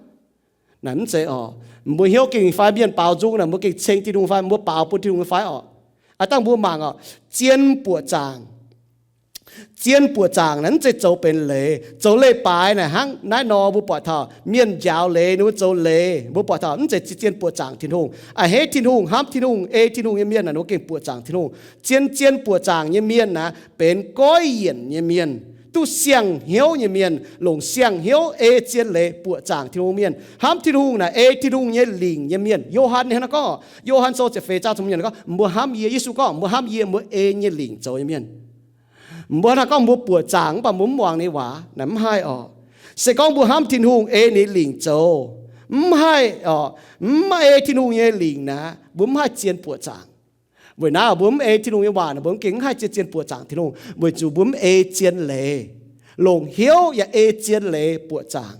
Naaic mv zeiz oc. Mbuo hnyouv gengh fai mienh baaux nzung naaic, mbuo gengh ceng Tin-Hungh fai, mbuo baaux bun Tin-Hungh fai oc. Aav dangh mbuo mangc oc, zien buoqc zaangc. Zien buoqc zaangc naaic mv zeiz zoux benx leiz. Zoux leiz-baaix naaic hnangv naaiv nor, mbuo buatc taux mienh njaaux leiz, ninh mbuo zoux leiz, mbuo buatc taux mv zeiz zien buoqc zaangc Tin-Hungh. A'hneiv Tin-Hungh, hnamv Tin-Hungh, ei Tin-Hungh nyei mienh naaic, ninh mbuo gengh buoqc zaangc Tin-Hungh. Zien, zien buoqc zaangc nyei mienh naaic benx goiv yienc nyei mienh, duqv siang-hnyouv nyei mienh, longc siang-hnyouv ei zien leiz buoqc zaangc Tin-Hungh mienh. Hnamv Tin-Hungh naaic ei Tin-Hungh nyei lingc nyei mienh. Yo^han hnangv naaiv gorngv, Yo^han Sou ziepc feix zaang ziepc hmz gorngv, mbuo hnamv yie, Yesu gorngv, mbuo hnamv yie, mbuo ei nyei lingc zoux nyei mienh. Mbuo hnangv gorngv mbuo buoqc zaangc mv baac mbuo mv muangx ninh waac naaic mv haih oc. Se gorngv mbuo hnamv Tin-Hungh, ei ninh lingc zoux, mv haih oc, mv ei Tin-Hungh nyei lingc naaic, mbuo mv haih zien buoqc zaangc. Weic naaiv mbuo mv ei Tin-Hungh nyei waac naaic, mbuo mv gengh mv haih zien, zien buoqc zaangc Tin-Hungh, weic zuqc mbuo mv ei zien leiz. Longc hnyouv yaac ei zien leiz buoqc zaangc.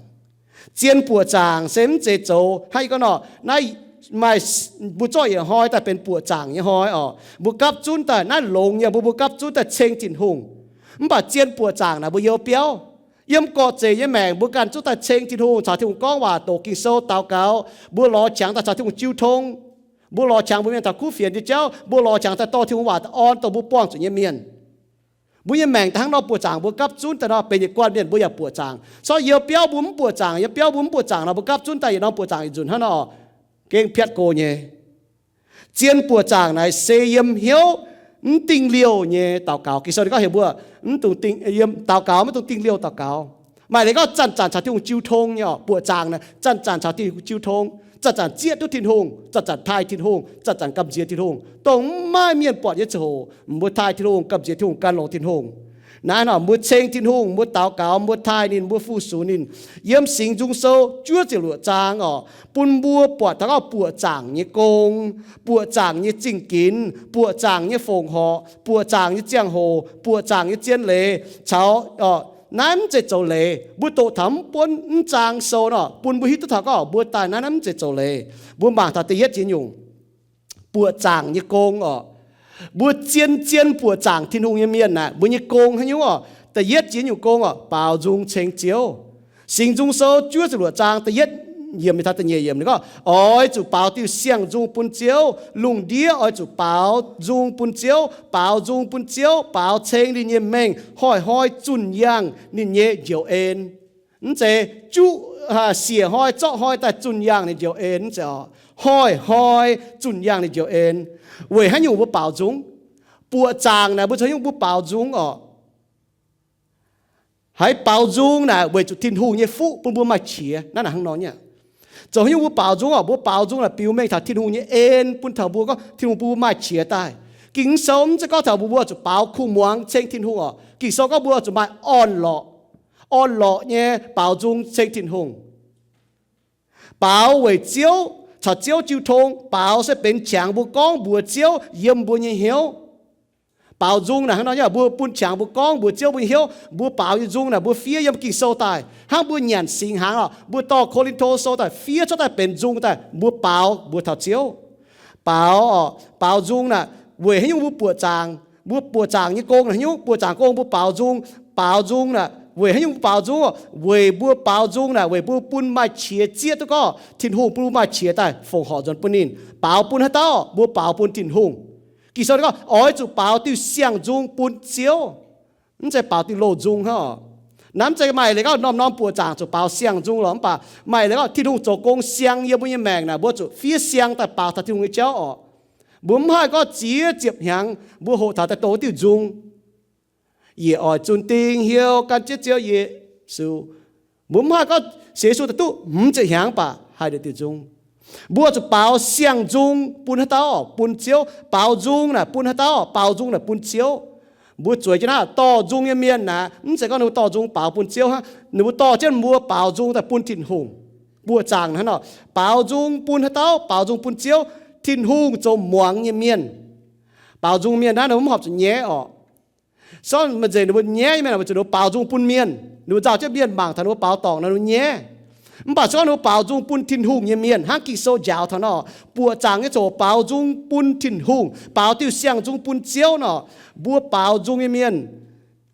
Zien buoqc zaangc se mv zeiz zoux hnangv yie gorngv nor, naaiv maaih, mbuo zorqv yietc hnoi daaih benx buoqc zaangc nyei hnoi oc. Mbuo gapv zunv daaih naaiv longx nyei, mbuo, mbuo gapv zunv daaih ceng Tin-Hungh. Mv baac zien buoqc zaangc naaic mbuo youz biauv. Yiem gorqv-zeic nyei maengc mbuo ganh zunv daaih ceng Tin-Hungh, caux Tin-Hungh gorngv waac, doqc Ging-Sou, daux gaux. Mbuo lorz qangx daaih caux Tin-Hungh jiu tong. Mbuo lorz qangx mbuo mienh taux kuv fienx nyei jauv, mbuo lorz qangx daaih dorh Tin-Hungh waac daaih orn dongh mbuo buangh zuqc nyei mienh. Mbuo nyei maengc daaih hnangv nor buoqc zaangc, mbuo gapv zunv daaih nor benx yietc guanh mienh mbuo yaac buoqc zaangc. Sorng youz biauv mbuo mv buoqc zaangc, youz biauv mbuo mv buoqc zaangc nor, mbuo gapv zunv daaih yietc norm buoqc zaangc yietc nzunc hnangv nor, gengh piatv go nyei. Zien buoqc zaangc naaic se yiem hnyouv mv dingh liouh nyei daux gaux. Ging-Sou ninh gorngv heuc mbuo mv dungx dingh, yiem daux gaux maiv dungx dingh liouh daux gaux. Maaih leiz gorngv zanc-zanc caux Tin-Hungh jiu tong nyei oc. Buoqc zaangc naaic zanc-zanc caux Tin-Hungh jiu tong, zanc-zanc zieqv duqv Tin-Hungh, zanc-zanc taaih Tin-Hungh, zanc-zanc gamh nziex Tin-Hungh. Dongh mv maaih mienh buatc nyei ziangh hoc, mbuo taaih Tin-Hungh, gamh nziex Tin-Hungh, gan longx Tin-Hungh. Naaiv nor mbuo ceng Tin-Hungh, mbuo daux gaux, mbuo taaih ninh, mbuo fu-sux ninh. Yiem Singx Nzung Sou juov ziepc luoqc zaang oc, bun mbuo buatc taux gorngv buoqc zaangc nyei gong, buoqc zaangc nyei zingh ginx, buoqc zaangc nyei fongc horc, buoqc zaangc nyei ziangh hoc, buoqc zaangc nyei zien leiz, caux, naaiv mv zeiz zoux leiz. Mbuo doqc taux mv buonv mv zaang sou nor, bun mbuo hiuv duqv taux gorngv mbuo daaih naaiv, naaiv mv zeiz zoux leiz. Mbuo mangc taux da'yietv jiex nyungc, buoqc zaangc nyei gong oc. Mbuo zien-zien buoqc zaangc Tin-Hungh nyei mienh naaic, mbuo nyei gong haaix nyungc oc? Da'yietv jiex nyungc gong oc, baaux nzung ceng Ziouv. Singx Nzung Sou juov ziepc luoqc zaang da'yietv yiemc taux da'nyeic yiemc ninh gorngv, oix zuqc baaux diuh siang-nzung bun Ziouv. Lungh ndiev oix zuqc baaux nzung bun Ziouv. Baaux nzung bun Ziouv, baaux ceng ninh nyei mengh, hnoi-hnoi zunh yangh ninh nyei njoux en. Mv zeiz juqv, siec hnoi zorqv hnoi daaih zunh yangh ninh njoux en, mv zeiz oc. Hnoi-hnoi zunh yangh ninh njoux en. Weic haaix nyungc mbuo baaux nzung? Buoqc zaangc naaic mbuo zoux haaix nyungc mbuo baaux nzung oc? Haiz baaux nzung naaic weic zuqc Tin-Hungh nyei fuqv bun mbuo maaih qiex. Naaiv naaic hnangv nor nyei. Zoux haaix nyungc mbuo baaux nzung oc? Mbuo baaux nzung naaic biux mengh taux Tin-Hungh nyei en bun taux mbuo, gorngv Tin-Hungh bun mbuo maaih qiex daaih. Ging-Sou mv zeiz gorngv taux mbuo, mbuo zuqc baaux kuh muangx ceng Tin-Hungh oc. Ging-Sou gorngv mbuo zuqc maaih orn-lorqc, orn-lorqc nyei baaux nzung ceng Tin-Hungh. Baaux weic Ziouv, caux Ziouv jiu tong. Baaux se benx qangx mbuo gorngv mbuox Ziouv yiem mbuo nyei hnyouv. Baaux nzung naaic hnangv nor nyei, mbuo bun qangx mbuo gorngv mbuox Ziouv mbuo nyei hnyouv. Mbuo baaux nyei nzung naaic mbuo fiev yiem Ging-Sou daaih. Hnangv mbuo nyanc singx hnaangx oc, mbuo dorh Ko^lin^to Sou daaih fiev cuotv daaih benx nzung daaih, mbuo baaux mbuox taux Ziouv. Baaux, baaux nzung naaic weic haaix nyungc mbuo buoqc zaangc? Mbuo buoqc zaangc nyei gong naaic haaix nyungc? Buoqc zaangc gong mbuo baaux nzung. Baaux nzung naaic weic haaix nyungc mbuo baaux nzung? Weic mbuo baaux nzung naaic weic mbuo bun maaih qiex zieqv duqv gorngv Tin-Hungh bun mbuo maaih qiex daaih fongc horc nzuonx bun ninh. Baaux bun haaix dauh? Mbuo baaux bun Tin-Hungh. Ging-Sou gorngv oix zuqc baaux diuh siang-nzung bun Ziouv. Mv zeiz baaux diuh loz-nzung hnangv oc. Naaiv mv zeiz maaih leiz gorngv norm-norm buoqc zaangc zuqc baaux siang-nzung lorqc, mv baac maaih leiz gorngv Tin-Hungh zoux gong siang yiem mbuo nyei maengc naaic, mbuo zuqc fiev siang daaih baaux taux Tin-Hungh nyei jauv oc. Mbuo mv haih gorngv ziex ziepc hnyangx mbuo hoqc taux daaih doqc diuh nzung. Yie oix zunh dingh hnyouv gan jienv Ziouv Yesu. Mbuo mv haih gorngv sienx Yesu daaih duqv hmz ziepc hnyangx baac haih doqc diuh nzung. Mbuo zuqc baaux siang-nzung bun haaix dauh? Bun Ziouv. Baaux nzung naaic bun haaix dauh? Baaux nzung naaic bun Ziouv. Mbuo zueiz jienv naaiv dorh nzung nyei mienh naaic, mv zeiz gorngv ninh mbuo dorh nzung baaux bun Ziouv hnangv. Ninh mbuo dorh jienv mbuo baaux nzung daaih bun Tin-Hungh, buoqc zaangc hnangv nor. Baaux nzung bun haaix dauh? Baaux nzung bun Ziouv, Tin-Hungh zoux muangx nyei mienh. Baaux nzung mienh naaiv ninh mbuo mv horpc zuqc nyaiv orqc. Sortv maaih nzengc ninh mbuo nyaiv nyei mienh, weic zuqc ninh mbuo baaux nzung bun mienh. Ninh mbuo nzauh jienv mienh mangc taux ninh mbuo baaux dorngc nor ninh mbuo nyaiv. Mv baac se gorngv ninh mbuo baaux nzung bun Tin-Hungh nyei mienh, hnangv Ging-Sou njaaux taux nor, buoqc zaangc nyei ziangh hoc baaux nzung bun Tin-Hungh, baaux diuh siang-nzung bun Ziouv nor, mbuo baaux nzung nyei mienh,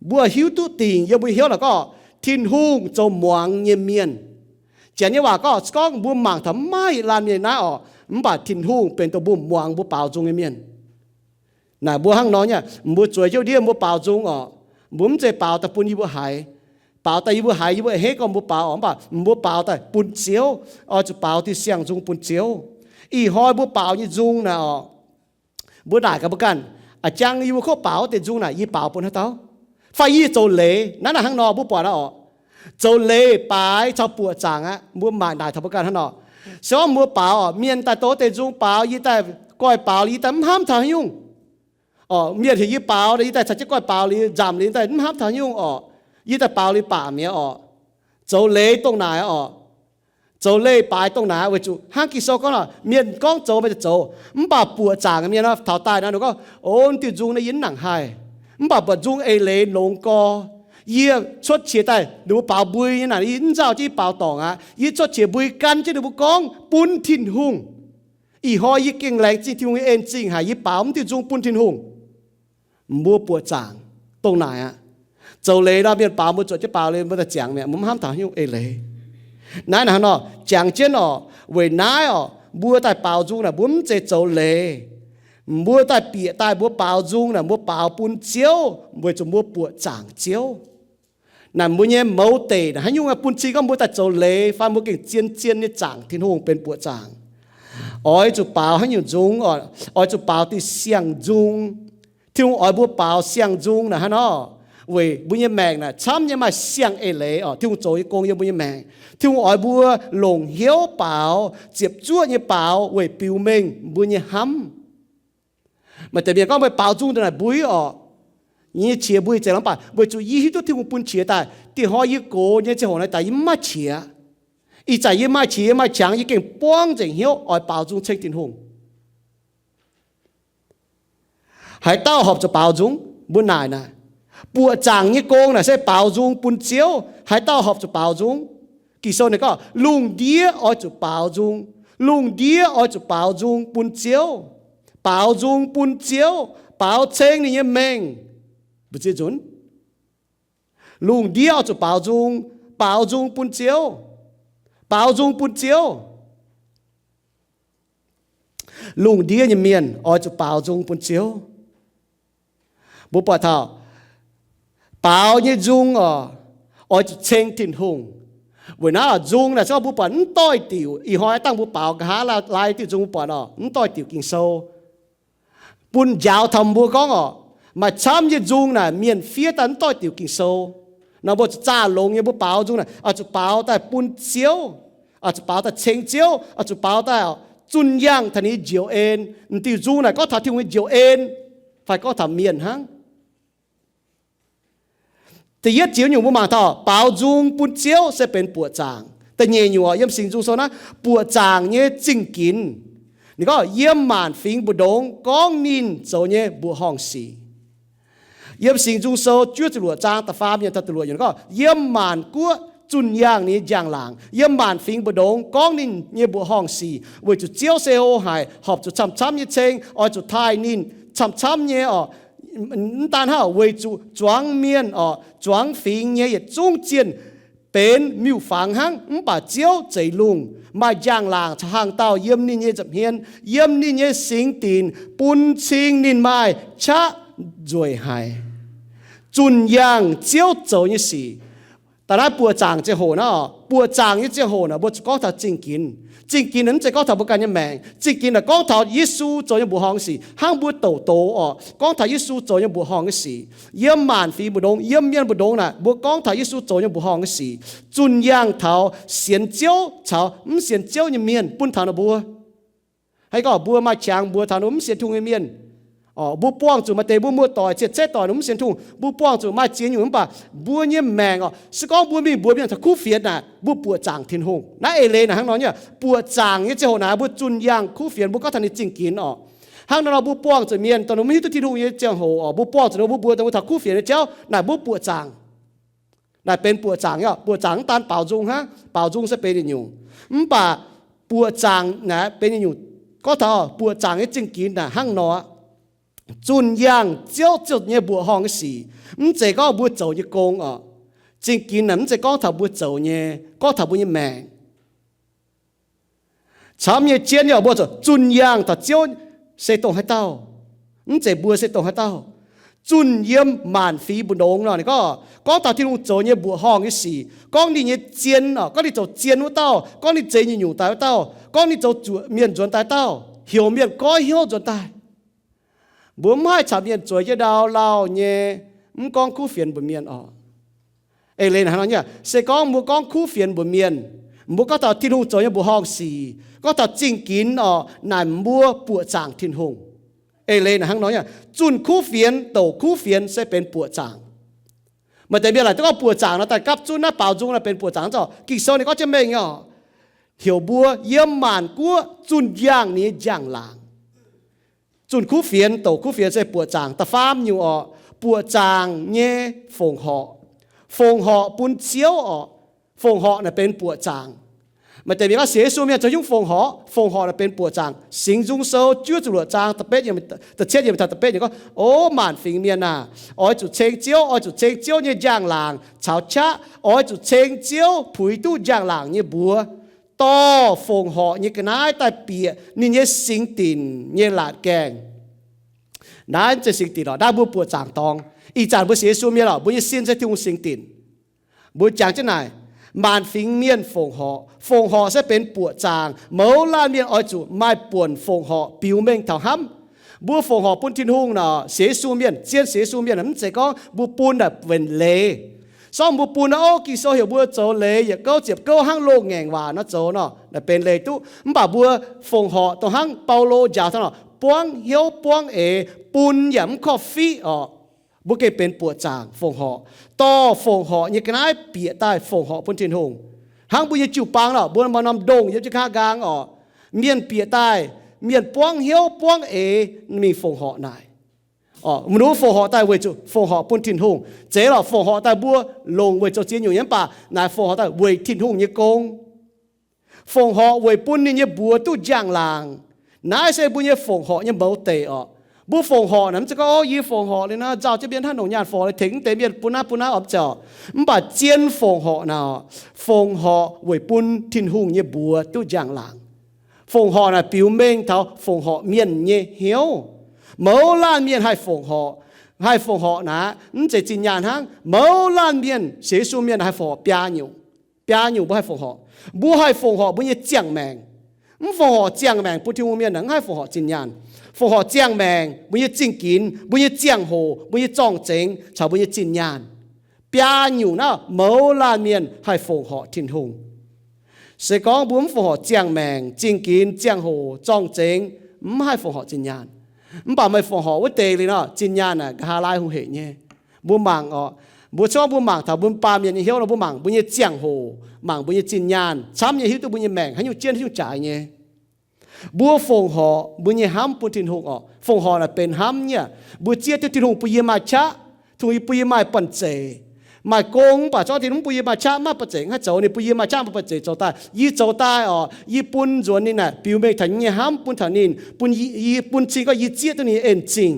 mbuo hiuv duqv dingc yiem mbuo hnyouv naaic gorngv Tin-Hungh zoux muangx nyei mienh. Janx nyei waac gorngv, se gorngv mbuo mangc taux maiv maaih laanh mienh naaiv orqc, mv baac Tin-Hungh benx dongh mbuo muangx mbuo baaux nzung nyei mienh. Naaic mbuo hnangv nor nyei, mbuo zueiz jienv ndiev mbuo baaux nzung orqc, mbuo mv zeiz baaux daaih bun yie mbuo haiz. Baaux daaih yie mbuo haiz, yie mbuo a'hneiv gorngv mbuo baaux orqc, mv baac mbuo baaux daaih bun Ziouv, oix zuqc baaux diuh siang-nzung bun Ziouv. Ih hnoi mbuo baaux nyei nzung naaic orqc, mbuo naaic gaax mbuo ganh, a'jang yie mbuo kov baaux wuov deix nzung naaic, yie baaux bun haaix dauh? Fai yie zoux leiz? Naaiv naaic hnangv nor mbuo buatc aqv orqc. Zoux leiz baaix caux buoqc zaangc aqv. Mbuo maaic naaic taux mbuo ganh hnangv nor. Se gorngv mbuo baaux orqc, mienh daaih doz deix nzung baaux, yie daaih goiv baaux liuz, yie daaih mv hnamv taux haaix nyungc. Orqc, mienh heuc yie baaux, yie daaih caux jienv goiv baaux liuz, nzamc liuz, yie daaih mv hnamv taux haaix nyungc orqc. Yie daaih baaux liuz baac mi'aqv orqc. Zoux leiz dongh naaic orqc. Zoux leiz baaix dongh naaic, weic zuqc hnangv Ging-Sou gorngv nor, mienh gorngv zoux meih daaih zoux. Mv baac buoqc zaangc mienh nor taux daaih naaiv ninh gorngv, o, diuh nzung naaiv yie mv nangc haih. Mv baac buatc nzung eix leiz longx gorx. Yie cuotv qiex daaih, ninh mbuo baaux mbui nyei naaic, yie mv nzauh jienv yie baaux dorngc aqv. Yie cuotv qiex mbui gan jienv ninh mbuo gorngv bun Tin-Hungh. Ih hnoi yie gengh laengz zingh Tin-Hungh nyei en zingh haic, yie baaux mv diuh nzung bun Tin-Hungh. Mbuo buoqc zaangc dongh naaic aqv. Zoux leiz nor mienh baaux mbuo zuotc jienv baaux liuz mbuo daaih ziangx mi'aqv, mbuo mv hnamv taux haaix nyungc eix leiz. Naaiv naaic hnangv nor jangx jienv orqc, weic naaiv orqc, mbuo daaih baaux nzung naaic mbuo mv zeiz zoux leiz. Mbuo daaih bieqc daaih mbuo baaux nzung naaic mbuo baaux bun Ziouv weic zuqc mbuo buoqc zaangc Ziouv. Naaic mbuo nyei mouz deic naaic haaix nyungc bun cing gorngv mbuo daaih zoux leiz fai mbuo gengh zien-zien nyei zaangc Tin-Hungh benx buoqc zaangc. Oix zuqc baaux haaix nyungc nzung orqc? Oix zuqc baaux diuh siang-nzung. Tin-Hungh oix mbuo baaux siang-nzung naaic hnangv nor, weic mbuo nyei maengc naaic camv nyei maaih siang eix leiz orqc. Tin-Hungh zoux nyei gong yiem mbuo nyei maengc. Tin-Hungh oix mbuo longc hnyouv baaux, ziepc zuoqv nyei baaux weic biux mengh mbuo nyei hnamv. Maaih deix mienh gorngv meih baaux nzung dongh naaic mbui orqc, nyei qiex mbui zeiz lorqc, mv baac weic zuqc yie hiuv duqv Tin-Hungh bun qiex daaih, dieh hnoi yie gox nyei ziangh hoc naaiv daaih yie mv maaih qiex. Ih zanc yie maaih qiex, yie maaih qangx, yie gengh buangv nzengc hnyouv oix baaux nzung ceng Tin-Hungh. Haaix dauh horpc zuqc baaux nzung? Mbuo naaic naaic, buoqc zaangc nyei gong naaic se baaux nzung bun Ziouv. Haaix dauh horpc zuqc baaux nzung? Ging-Sou ninh gorngv lungh ndiev oix zuqc baaux nzung. Lungh ndiev oix zuqc baaux nzung bun Ziouv. Baaux nzung bun Ziouv, baaux ceng ninh nyei mengh. Mbu'ziex nzunc, lungh ndiev oix zuqc baaux nzung, baaux nzung bun Ziouv, baaux nzung bun Ziouv. Lungh ndiev nyei mienh oix zuqc baaux nzung bun Ziouv. Mbuo buatc taux baaux nyei nzung orqc, oix zuqc ceng Tin-Hungh. Weic naaiv nzung naaic se gorngv mbuo buatc mv doix-diuc, ih hnoi dangh mbuo baaux nqa'haav lai diuh nzung mbuo buatc orqc, mv doix-diuc Ging-Sou bun njaaux taux mbuo gorngv orqc, maaih camv nyei nzung naaic mienh fiev daaih mv doix-diuc Ging-Sou. Nor mbuo zuqc zaah longx nyei mbuo baaux nzung naaic oix zuqc baaux daaih bun Ziouv, oix zuqc baaux daaih ceng Ziouv, oix zuqc baaux daaih zunh yangh taux ninh nyei njoux en. M'diuh nzung naaic gorngv taux Tin-Hungh nyei njoux en fai gorngv taux mienh hnangv? Da'yietv jiex nyungc mbuo mangc taux baaux nzung bun Ziouv se benx buoqc zaangc. Da'nyeic nyungc yiem Singx Nzung Sou naaiv, buoqc zaangc nyei zingh ginx. Ninh gorngv yiem maanc fingx mbu'ndongx gorngv ninh zoux nyei mbuoqc horngh sic. Yiem Singx Nzung Sou juov ziepc luoqc zaang da'faam yiemc taux da'luoqc yiemc gorngv, yiem maanc guoqv zunh yangh ninh nyei njang-laangc, yiem maanc fingx mbu'ndongx gorngv ninh nyei mbuoqc horngh sic, weic zuqc Ziouv se hlo haic, horpc zuqc camv-camv nyei ceng, oix zuqc taaih ninh camv-camv nyei orqc. Mv daan hnangv, weic zuqc zuangx mienh orqc, zuangx fingx nyei yietc zungv zienh benx miuc-fangx hnangv, mv baac Ziouv zeix lungh, maaih njang-laangc caux hnaangx-daauh yiem ninh nyei nza'hmien, yiem ninh nyei singx dinc, bun cing ninh maaih qaqv nzueic haic. Zunh yangh Ziouv zoux nyei sic. Da'naaiv buoqc zaangc ziangh hoc naaiv orqc, buoqc zaangc nyei ziangh hoc naaic mbuo zuqc gorngv taux zingh ginx. Zingh ginx naaic mv zeiz gorngv taux mbuo ganh nyei maengc. Zingh ginx naaic gorngv taux Yesu zoux nyei mbuoqc horngh nyei sic, hnangv mbuo douc doz orqc, gorngv taux Yesu zoux nyei mbuoqc horngh nyei sic. Yiem maanc fingx mbu'ndongx, yiem mienh mbu'ndongx naaic mbuo gorngv taux Yesu zoux nyei mbuoqc horngh nyei sic, zunh yangh taux sienx Ziouv caux mv sienx Ziouv nyei mienh bun taux ninh mbuo. Haaix gorngv mbuo maaih qangx mbuox taux ninh mbuo mv sienx Tin-Hungh nyei mienh, Mbuo buangh zuqc maaih deix mbuo muoz-doic, cien-ceqv doic, mv sienx Tin-Hungh, mbuo buangh zuqc maaih ziex nyungc, mv baac mbuo nyei maengc oc, se gorngv mbuo mingh mbuox mienh taux kuv fienx naaic, mbuo buoqc zaangc Tin-Hungh. Naaiv eix leiz naaic hnangv nor nyei, buoqc zaangc nyei ziangh hoc naaic, mbuo zunh yangh kuv fienx, mbuo gorngv taux ninh zingh ginx oc. Hnangv nor nor mbuo buangh zuqc mienh dongh ninh mv hiuv duqv Tin-Hungh nyei ziangh hoc oc, mbuo buangh zuqc ninh, mbuo mbuox dongh mbuo taux kuv fienx nyei jauv naaic, mbuo buoqc zaangc. Naaic benx buoqc zaangc nyei oc. Buoqc zaangc mv daan baaux nzung hnangv, baaux nzung se benx yietc nyungc. Mv baac buoqc zaangc naaic benx yietc nyungc. Gorngv taux buoqc zaangc nyei zingh ginx naaic hnangv nor, zunh yangh Ziouv, Ziouv nyei mbuoqc horngh nyei sic. Mv zeiz gorngv mbuo zoux nyei gong oc. Zingh ginx naaic mv zeiz gorngv taux mbuo zoux nyei, gorngv taux mbuo nyei maengc. Camv nyei jienv nyei oc, mbuo zuqc zunh yangh taux Ziouv se dongh haaix dauh. Mv zeiz mbuo se dongh haaix dauh. Zunh yiem maanc fingx mbu'ndongx nor, ninh gorngv, gorngv taux Tin-Hungh zoux nyei mbuoqc horngh nyei sic, gorngv ninh nyei zien oc, gorngv ninh zoux zien wuov dauh, gorngv ninh zeix nyungc-nyungc daaih wuov dauh, gorngv ninh zoux zuoqc mienh nzuonx daaih dauh, heuc mienh goiv hnyouv nzuonx daaih. Mbuo mv haih caux mienh zueiz jienv ndau lauh nyei, mv gorngv kuv fienx mbuox mienh oc. Eix leiz naaic hnangv nor nyei, se gorngv mbuo gorngv kuv fienx mbuox mienh, mbuo gorngv taux Tin-Hungh zoux nyei mbuoqc horngh sic, gorngv taux zingh ginx oc, naaic mbuo buoqc zaangc Tin-Hungh. Eix leiz naaic hnangv nor nyei, zunh kuv fienx, douc kuv fienx se benx buoqc zaangc. Maaih deix mienh laaic duqv gorngv buoqc zaangc nor daaih gapv zunv naaiv baaux nzung naaic benx buoqc zaangc nor, Ging-Sou ninh gorngv jienv mengh nyei oc, heuc mbuo yiem maanc guoqv zunh yangh ninh nyei njang-laangc. Zunh kuv fienx, douc kuv fienx se buoqc zaangc. Da'faam nyungc oc, buoqc zaangc nyei fongc horc. Fongc horc bun Ziouv oc. Fongc horc naaic benx buoqc zaangc. Maaih deix mienh gorngv sienx Yesu mienh zoux haaix nyungc fongc horc? Fongc horc naaic benx buoqc zaangc. Singx Nzung Sou juov zuqc luoqc zaang da'betv yiemc, da'cietv yiemc taux da'betv yiemc gorngv, O maanc fingx mienh aah! Oix zuqc ceng Ziouv, oix zuqc ceng Ziouv nyei njang-laangc caux qaqv. Oix zuqc ceng Ziouv puix duqv njang-laangc nyei mbuox, dorh fongc horc nyei ga'naaiv daaih bieqc ninh nyei singx dinc nyei laatc gaengh. Naaiv zeiz singx dinc oc. Naaiv mbuo buoqc zaangc dorngx. Ih zanc mbuo sienx Yesu mienh oc, mbuo nyei sin se Tin-Hungh singx dinc. Mbuo jangx jienv naaic, maanc fingx mienh fongc horc. Fongc horc se benx buoqc zaangc. Mouz laanh mienh oix zuqc maaih buonc fongc horc biux mengh taux hnamv. Mbuo fongc horc bun Tin-Hungh nor, sienx Yesu mienh, zien sienx Yesu mienh, mv zeiz gorngv mbuo bun naaic wenc leiz. Sorng mbuo bun naaiv, o, Ging-Sou heuc mbuo zoux leiz yietc gouv ziepc gouv hnangv loz-ngaengc waac nor zoux nor, naaic benx leiz duqv. Mv baac mbuo fongc horc dongh hnangv Baulo njaaux taux nor, buangv hnyouv buangv eix, bun yaac mv korv-fiqv oc. Mbuo gengh benx buoqc zaangc fongc horc, dorh fongc horc nyei ga'naaiv bieqc daaih fongc horc bun Tin-Hungh. Hnangv mbuo nyei jiu-baang nor, mbuo maaih norm ndongh yiem jienv nqa'haav nqaang oc, mienh bieqc daaih, mienh buangv hnyouv buangv eix mingh fongc horc naaic. Mv nor fongc horc daaih weic zuqc fongc horc bun Tin-Hungh. Zeiz lorqc, fongc horc daaih mbuo longc weic zoux ziex nyungc nyei, mv baac naaic fongc horc daaih weic Tin-Hungh nyei gong. Fongc horc weic bun ninh nyei mbuox duqv njang-laangc. Naaiv se mbuo nyei fongc horc nyei mouz deic oc. Mbuo fongc horc naaic mv zeiz gorngv, o, yie fongc horc liuz nor, nzauh jienv mienh hnangv nongc nyaanh fongc horc, tengx mv deix mienh bun naaiv bun naaiv, mv zeiz oc. Mv baac zien fongc horc naaic, fongc horc weic bun Tin-Hungh nyei mbuox duqv njang-laangc. Fongc horc naaic biux mengh taux fongc horc mienh nyei hnyouv. Mouz laanh mienh haih fongc horc, haih fongc horc naaic, mv zeiz zinh nyaanh hnangv. Mouz laanh mienh, sienx Yesu mienh haih fongc horc biaa nyungc. Biaa nyungc mbuo haih fongc horc. Mbuo haih fongc horc mbuo nyei ziangh maengc. Mv fongc horc ziangh maengc bun Tin-Hungh mienh naaic, mv haih fongc horc zinh nyaanh. Fongc horc ziangh maengc, mbuo nyei zingh ginx, mbuo nyei ziangh hoc, mbuo nyei zorng-zengx caux mbuo nyei zinh nyaanh. Biaa nyungc naaiv mouz laanh mienh haih fongc horc Tin-Hungh. Se gorngv mbuo mv fongc horc ziangh maengc, zingh ginx, ziangh hoc, zorng-zengx, mv haih fongc horc zinh nyaanh. Mv baac meih fongc horc wuov deix liuz nor, zinh nyaanh naaic nqa'haav laai hungh heic nyei. Mbuo mangc oc. Mbuo corc mbuo mangc taux mbuo baamh mienh nyei hnyouv nor, mbuo mangc mbuo nyei ziangh hoc, mangc mbuo nyei zinh nyaanh, camv nyei hiuv duqv mbuo nyei maengc haaix nyungc jienv haaix nyungc jaaix nyei. Mbuo fongc horc mbuo nyei hnamv bun Tin-Hungh oc. Fongc horc naaic benx hnamv nyei. Mbuo zieqv duqv Tin-Hungh bun yie maaih qaqv, Tin-Hungh bun yie maaih banh zeic, maaih gong, mv baac zorqv Tin-Hungh mv bun yie maaih qaqv, maaih banh zeic, mv haih zoux. Ninh bun yie maaih qaqv, maaih banh zeic zoux daaih. Yie zoux daaih oc, yie bun nzuonx ninh naaic biux mengh taux yie nyei hnamv bun taux ninh, bun yie, yie bun cing gorngv yie zieqv duqv ninh nyei en zingh,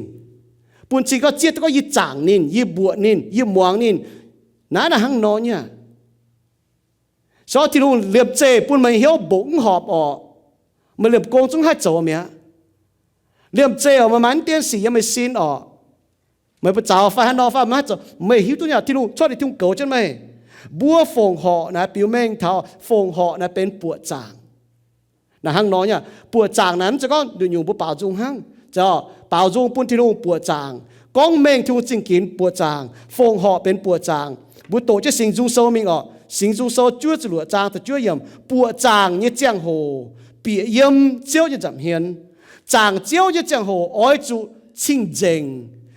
bun cing gorngv zieqv duqv gorngv yie zaangc ninh, yie mbuoqc ninh, yie muangx ninh. Naaiv naaic hnangv nor nyei. Sorng Tin-Hungh liemh zeih bun meih hnyouv mbungx mv horpc orqc, meih liemh gong zungv haih zoux mi'aqv. Liemh zeih oc, meih maaih mv dien sic yiem meih sin orqc, meih mbuo zaux fai haaix nor fai meih haih zoux, meih hiuv duqv nyei. Tin-Hungh cuotv ninh Tin-Hungh goux jienv meih. Mbuo fongc horc naaic biux mengh taux fongc horc naaic benx buoqc zaangc. Naaic hnangv nor nyei, buoqc zaangc naaic mv zeiz gorngv nduqc nyungc mbuo baaux nzung hnangv. Baaux nzung bun Tin-Hungh buoqc zaangc, gorngv mengh Tin-Hungh zingh ginx buoqc zaangc, fongc horc benx buoqc zaangc. Mbuo doqc jienv Singx Nzung Sou mingh orqc. Singx Nzung Sou juov ziepc luoqc zaang da'juov yiemc, buoqc zaangc nyei ziangh hoc bieqc yiem Ziouv nyei nza'hmien. Zaangc Ziouv nyei ziangh hoc oix zuqc cing-nzengc,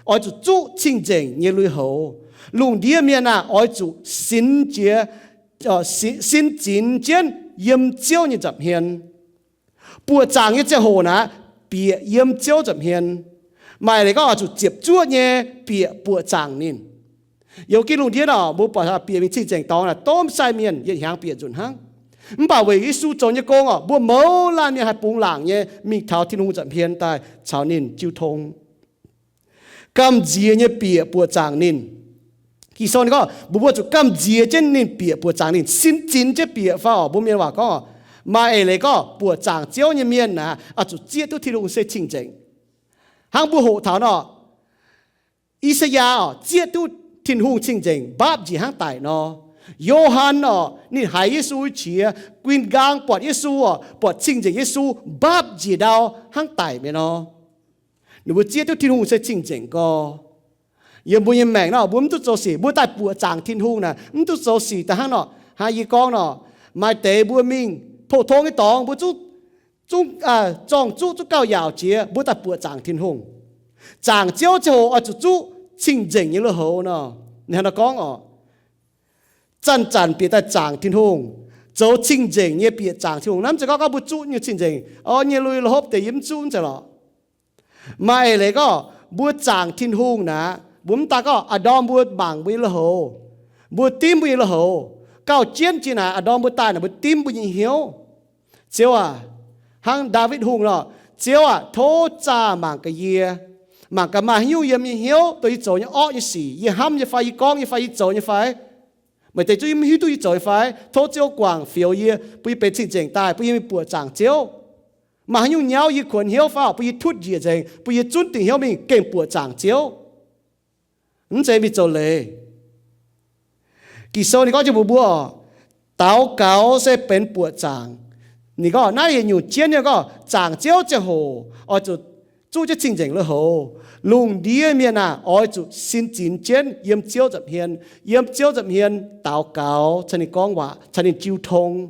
oix zuqc zuqv cing-nzengc nyei lui-houx. Lungh ndiev mienh aah, oix zuqc sinx jiez, sin zinx jienv yiem Ziouv nyei nza'hmien. Buoqc zaangc nyei ziangh hoc naaic, bieqc yiem Ziouv nza'hmien. Maaih leiz gorngv oix zuqc ziepc zuoqv nyei bieqc buoqc zaangc ninh. Yiem ginv lungh ndiev nor, mbuo buatc bieqc mingh cing-nzengc dorngx naaic, domh sai mienh yietc hnyangx bieqc nzunc hnangv. Mv baac weic Yesu zoux nyei gong orqc, mbuo mouz laanh mienh haih bungx laangc nyei mingh taux Tin-Hungh nza'hmien daaih caux ninh jiu tong. Gamh nziex nyei bieqc buoqc zaangc ninh. Ging-Sou ninh gorngv mbuo, mbuo zuqc gamh nziex jienv ninh bieqc buoqc zaangc ninh, sin zinx jienv bieqc fai orqc? Mbuo mienh waac gorngv, maaih eix leiz gorngv buoqc zaangc Ziouv nyei mienh naaic, oix zuqc zieqv duqv Tin-Hungh se cing-nzengc. Hnangv mbuo hoqc taux nor, I^saa^yaa orqc, zieqv duqv Tin-Hungh cing-nzengc mbaapv njiec hnangv daic nor. Yo^han orqc, ninh haiz Yesu qiex, guin nqaang buatc Yesu orqc, buatc cing-nzengc Yesu, mbaapv njiec ndau hnangv daic mi'aqv nor. Ninh mbuo zieqv duqv Tin-Hungh se cing-nzengc gorx. Yiem mbuo nyei maengc nor, mbuo mv duqv zoux sic, mbuo daaih buoqc zaangc Tin-Hungh naaic, mv duqv zoux sic daaih hnangv nor. Hnangv yie gorngv nor, maaih deix mbuo mingh pou tong nyei dorngx, mbuo zungv, zungv, zorng-zuqv zungv gauh yaauc jiex, mbuo daaih buoqc zaangc Tin-Hungh. Zaangc Ziouv ziangh hoc oix zuqc zuqv cing-nzengc nyei lui-houx nor. Ninh hnangv naaiv gorngv orqc, zanc-zanc bieqc daaih zaangc Tin-Hungh, zoux cing-nzengc nyei bieqc zaangc Tin-Hungh. Naaiv mv zeiz gorngv, gorngv mbuo zuqv nyei cing-nzengc, o, nyei lui-houx deix yie mv zuqv, mv zeiz lorqc. Maaih eix leiz gorngv mbuo zaangc Tin-Hungh naaic, mbuo mv daan gorngv a'ndorm mbuo mangc mbuo nyei lui-houx, mbuo dimv mbuo nyei lui-houx, gauh jienv jiex naaic a'ndorm mbuo daaih naaic mbuo dimv mbuo nyei hnyouv. Ziouv aac, hnangv Ndaawitv Hungh nor, Ziouv aac, tov zaah mangc gaax yie, mangc gaax maaih haaix nyungc yiem yie nyei hnyouv, dongh yie zoux nyei orqv nyei sic, yie hnamv nyei fai, yie gorngv nyei fai, yie zoux nyei fai. Maaih deix zungv yie mv hiuv duqv yie zoux nyei fai. Tov Ziouv guangc fioux yie, bun yie benx cing-nzengc daaih, bun yie mingh buoqc zaangc Ziouv. Maaih haaix nyungc nyauv yie kuonx hnyouv fai, bun yie tutv njiec nzengc, bun yie zunv dingc hnyouv mingh gengh buoqc zaangc Ziouv. Mv zeiz mingh zoux leiz. Ging-Sou ninh gorngv jienv mbuox mbuo, daux gaux se benx buoqc zaangc. Ninh gorngv naaiv yietc nyungc jienv nyei gorngv zaangc Ziouv ziangh hoc oix zuqc zuqv jienv cing-nzengc lui-houx. Lungh ndiev mienh aah, oix zuqc sin zinx jienv yiem Ziouv nza'hmien. Yiem Ziouv nza'hmien daux gaux, caux ninh gorngv waac, caux ninh jiu tong.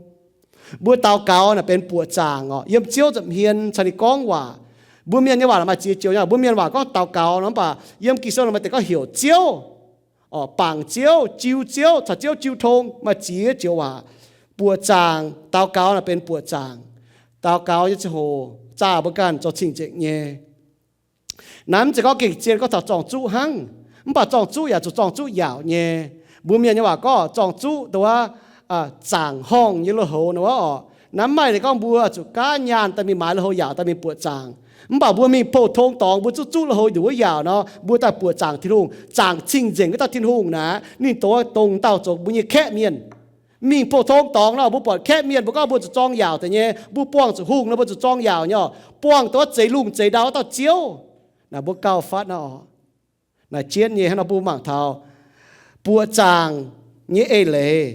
Mbuo daux gaux naaic benx buoqc zaangc orqc, yiem Ziouv nza'hmien caux ninh gorngv waac. Mbuo mienh nyei waac maaih ziex joux nyei. Mbuo mienh waac gorngv daux gaux nor, mv baac yiem Ging-Sou maaih deix gorngv heuc Ziouv, orqc, bangc Ziouv, jiu Ziouv, caux Ziouv jiu tong, maaih ziex joux waac. Buoqc zaangc, daux gaux naaic benx buoqc zaangc. Daux gaux nyei ziangh hoc zaah mbuo ganh zoux cing-nzengc nyei. Naaiv mv zeiz gorngv gengh zien gorngv taux zorng-zuqv hnangv, mv baac zorng-zuqv yaac zuqc zorng-zuqv yaauc nyei. Mbuo mienh nyei waac gorngv zorng-zuqv dongh wuov zaangc horngh nyei lui-houx nor orqc. Naaiv mv maaih leiz gorngv mbuo zuqc gaav nyaanh daaih mingh maaiz lui-houx yaauc daaih mingh buoqc zaangc. Mv baac mbuo mingh pou tong dorngx mbuo zuqv zuqv lui-houx nduqc wuov yaauc nor, mbuo daaih buoqc zaangc Tin-Hungh, zaangc cing-nzengc wuov dauh Tin-Hungh naaic, ninh dongh dongh dauh zoux mbuo nyei kaeqv mienh. Mingh pou tong dorngx nor, mbuo buatc kaeqv mienh mbuo gorngv mbuo zuqc zorng yaauc deix nyei, mbuo buangh zuqc hungh nor mbuo zuqc zorng yaauc nyei orqc, buangh dongh wuov zeix lungh zeix ndau wuov dauh Ziouv. Naaic mbuo gauh fatv nor orqc. Naaic jienv nyei hnangv nor mbuo mangc taux buoqc zaangc nyei eix leiz.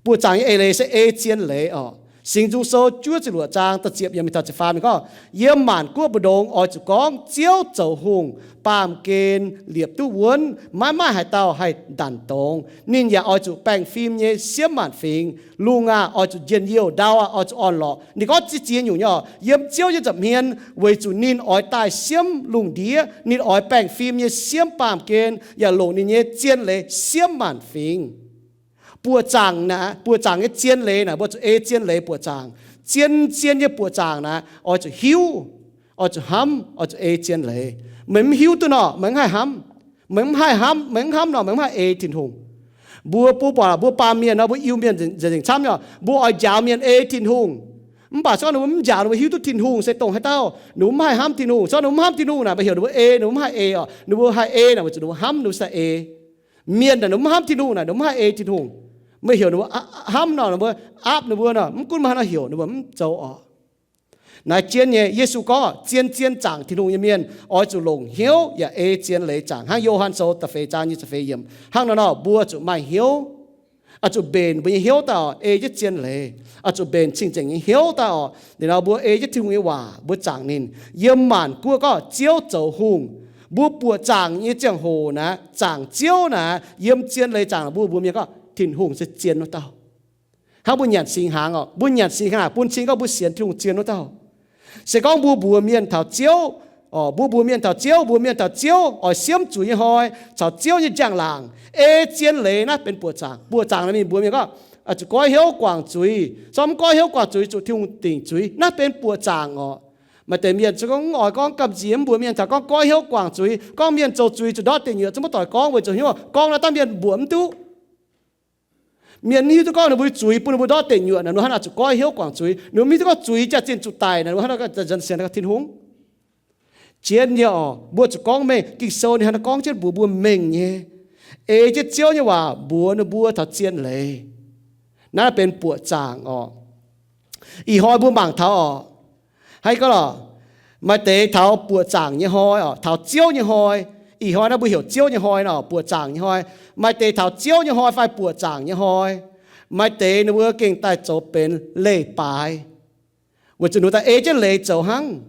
Buoqc zaangc nyei eix leiz se ei zien leiz orqc. Singx Nzung Sou juov ziepc luoqc zaang da'ziepc yiemc mingh taux ziepc faam ninh gorngv, yiem maanc guoqv mbu'ndongx oix zuqc gorngv Ziouv zoux hungh, baamh gen liepc duqv wuonv, maiv maaih haaix dauh haih ndanc dongz. Ninh yaac oix zuqc baengh fim nyei siemv maanc fingx. Lungh aah, oix zuqc njien-youh, ndau aah, oix zuqc orn-lorqc. Ninh gorngv ziex nyungc nyei orqc, yiem Ziouv nyei nza'hmien weic zuqc ninh oix daaih siemv lungh ndiev, ninh oix baengh fim nyei siemv baamh gen yaac longc ninh nyei zien leiz siemv maanc fingx. Buoqc zaangc naaic, buoqc zaangc nyei zien leiz naaic, mbuo zuqc ei zien leiz buoqc zaangc. Zien, zien nyei buoqc zaangc naaic oix zuqc hiuv, oix zuqc hnamv, oix zuqc ei zien leiz. Meih mv hiuv duqv nor, meih mv haih hnamv. Meih mv haih hnamv, meih mv hnamv nor, meih mv haih ei Tin-Hungh. Mbuo, mbuo buatc mbuo baamh mienh nor, mbuo Iu-Mienh nzengc, nzengc camv nyei, mbuo oix njaaux mienh ei Tin-Hungh. Mv baac se gorngv ninh mbuo mv njaaux, ninh mbuo hiuv duqv Tin-Hungh se dongh haaix dauh, ninh mbuo mv haih hnamv Tin-Hungh. Se gorngv ninh mbuo mv hnamv Tin-Hungh naaic, meih heuc ninh mbuo ei, ninh mbuo mv haih ei orqc. Ninh mbuo haih ei naaic, weic zuqc ninh mbuo hnamv, ninh mbuo sai ei. Mienh naaic, ninh mbuo mv hnamv Tin-Hungh naaic, ninh mbuo mv haih ei Tin-Hungh. Meih heuc ninh mbuo hnamv nor, ninh mbuo aapv ninh mbuo nor, mv gunv meih haaix nor heuc, ninh mbuo mv zoux orqc. Naaiv jienv nyei, Yesu gorngv zien-zien zaangc Tin-Hungh nyei mienh oix zuqc longc hnyouv yaac ei zien leiz zaangc, hnangv Yo^han Sou da'feix zaang nyic ziepc feix yiemc. Hnangv nor nor, mbuo zuqc maaih hnyouv, oix zuqc mbenc mbuo nyei hnyouv daaih oc, ei jienv zien leiz, oix zuqc mbenc cing-nzengc nyei hnyouv daaih oc. Liuz nor mbuo ei jienv Tin-Hungh nyei waac, mbuo zaangc ninh. Yiem maanc guoqv gorngv Ziouv zoux hungh. Mbuo buoqc zaangc nyei ziangh hoc naaic, zaangc Ziouv naaic, yiem zien leiz zaangc mbuo, mbuox mienh gorngv Tin-Hungh se zien wuov dauh. Hnangv mbuo nyanc singx hnaangx oc, mbuo nyanc singx hnaangx bun cing gorngv mbuo sienx Tin-Hungh zien wuov dauh. Se gorngv mbuo mbuox mienh taux Ziouv, Mbuo mbuox mienh taux Ziouv, mbuox mienh taux Ziouv oix siemv zuiz nyei hnoi, caux Ziouv nyei njang-laangc, ei zien leiz naaiv benx buoqc zaangc. Buoqc zaangc naaiv mienh mbuox mienh gorngv, zuqc goiv hnyouv guangc zuiz, se gorngv mv goiv hnyouv guangc zuiz zuqc Tin-Hungh dingc zuiz, naaiv benx buoqc zaangc orqc. Maaih deix mienh se gorngv mv oix gorngv gamh nziex, mv mbuox mienh taux gorngv goiv hnyouv guangc zuiz, gorngv mienh zoux zuiz zuqc ndortv deic nyuoqc, zungv maiv doic gorngv weic zuqc hnyouv gorngv naaiv dangv mienh mbuoqc mv duqv. Mienh mv hiuv duqv gorngv ninh mbuo zuiz bun ninh mbuo ndortv deic nyuoqc naaic, ninh mbuo hnangv naaic zuqc goiv hnyouv guangc zuiz. Ninh mbuo mv hiuv duqv gorngv zuiz jaax-zinh zuqc daic naaic, ninh mbuo hnangv naaic sienx Tin-Hungh. Zien nyei orqc, mbuo zuqc gorngv mengh. Ging-Sou ninh hnangv naaic gorngv jienv mbuox mbuo mengh nyei, ei jienv Ziouv nyei waac mbuox ninh mbuo taux zien leiz. Naaiv benx buoqc zaangc orqc. Ih hnoi mbuo mangc taux orqc, haaix gorngv lorqc, maaih deix taux buoqc zaangc nyei hnoi orqc, taux Ziouv nyei hnoi. Ih hnoi naaiv mbuo heuc Ziouv nyei hnoi nor, buoqc zaangc nyei hnoi. Maaih deix taux Ziouv nyei hnoi fai buoqc zaangc nyei hnoi. Maaih deix ninh mbuo gengh daaih zoux benx leiz-baaix, weic zuqc ninh mbuo daaih ei jienv leiz zoux hnangv.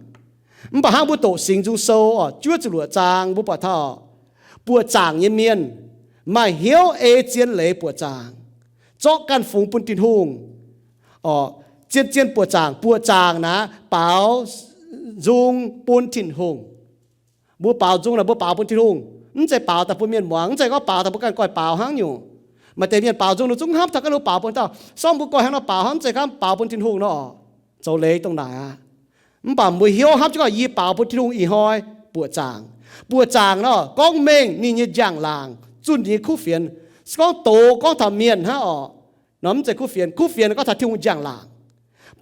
Mv baac hnangv mbuo doqc Singx Nzung Sou orqc, juov ziepc luoqc zaang mbuo buatc taux orqc, buoqc zaangc nyei mienh maaih hnyouv ei zien leiz buoqc zaangc, zorqv ganh fungx bun Tin-Hungh orqc, zien-zien buoqc zaangc. Buoqc zaangc naaic baaux nzung bun Tin-Hungh. Mbuo baaux nzung naaic mbuo baaux bun Tin-Hungh, mv zeiz baaux daaih bun mienh muangx, mv zeiz gorngv baaux daaih mbuo ganh goiv baaux hnangv nyungc. Maaih deix mienh baaux nzung ninh zungv hnamv taux ganh ninh baaux bun dauh, se gorngv mbuo goiv hnangv nor baaux hnangv, mv zeiz gorngv baaux bun Tin-Hungh nor, zoux leiz dongh naaic aqv. Mv baac mbuo hnyouv hnamv jienv gorngv yie baaux bun Tin-Hungh ih hnoi, buoqc zaangc. Buoqc zaangc nor gorngv mengh ninh nyei njang-laangc, zunh ninh nyei kuv fienx. Se gorngv doz gorngv taux mienh hnangv orqc, nor mv zeiz kuv fienx. Kuv fienx gorngv taux Tin-Hungh njang-laangc.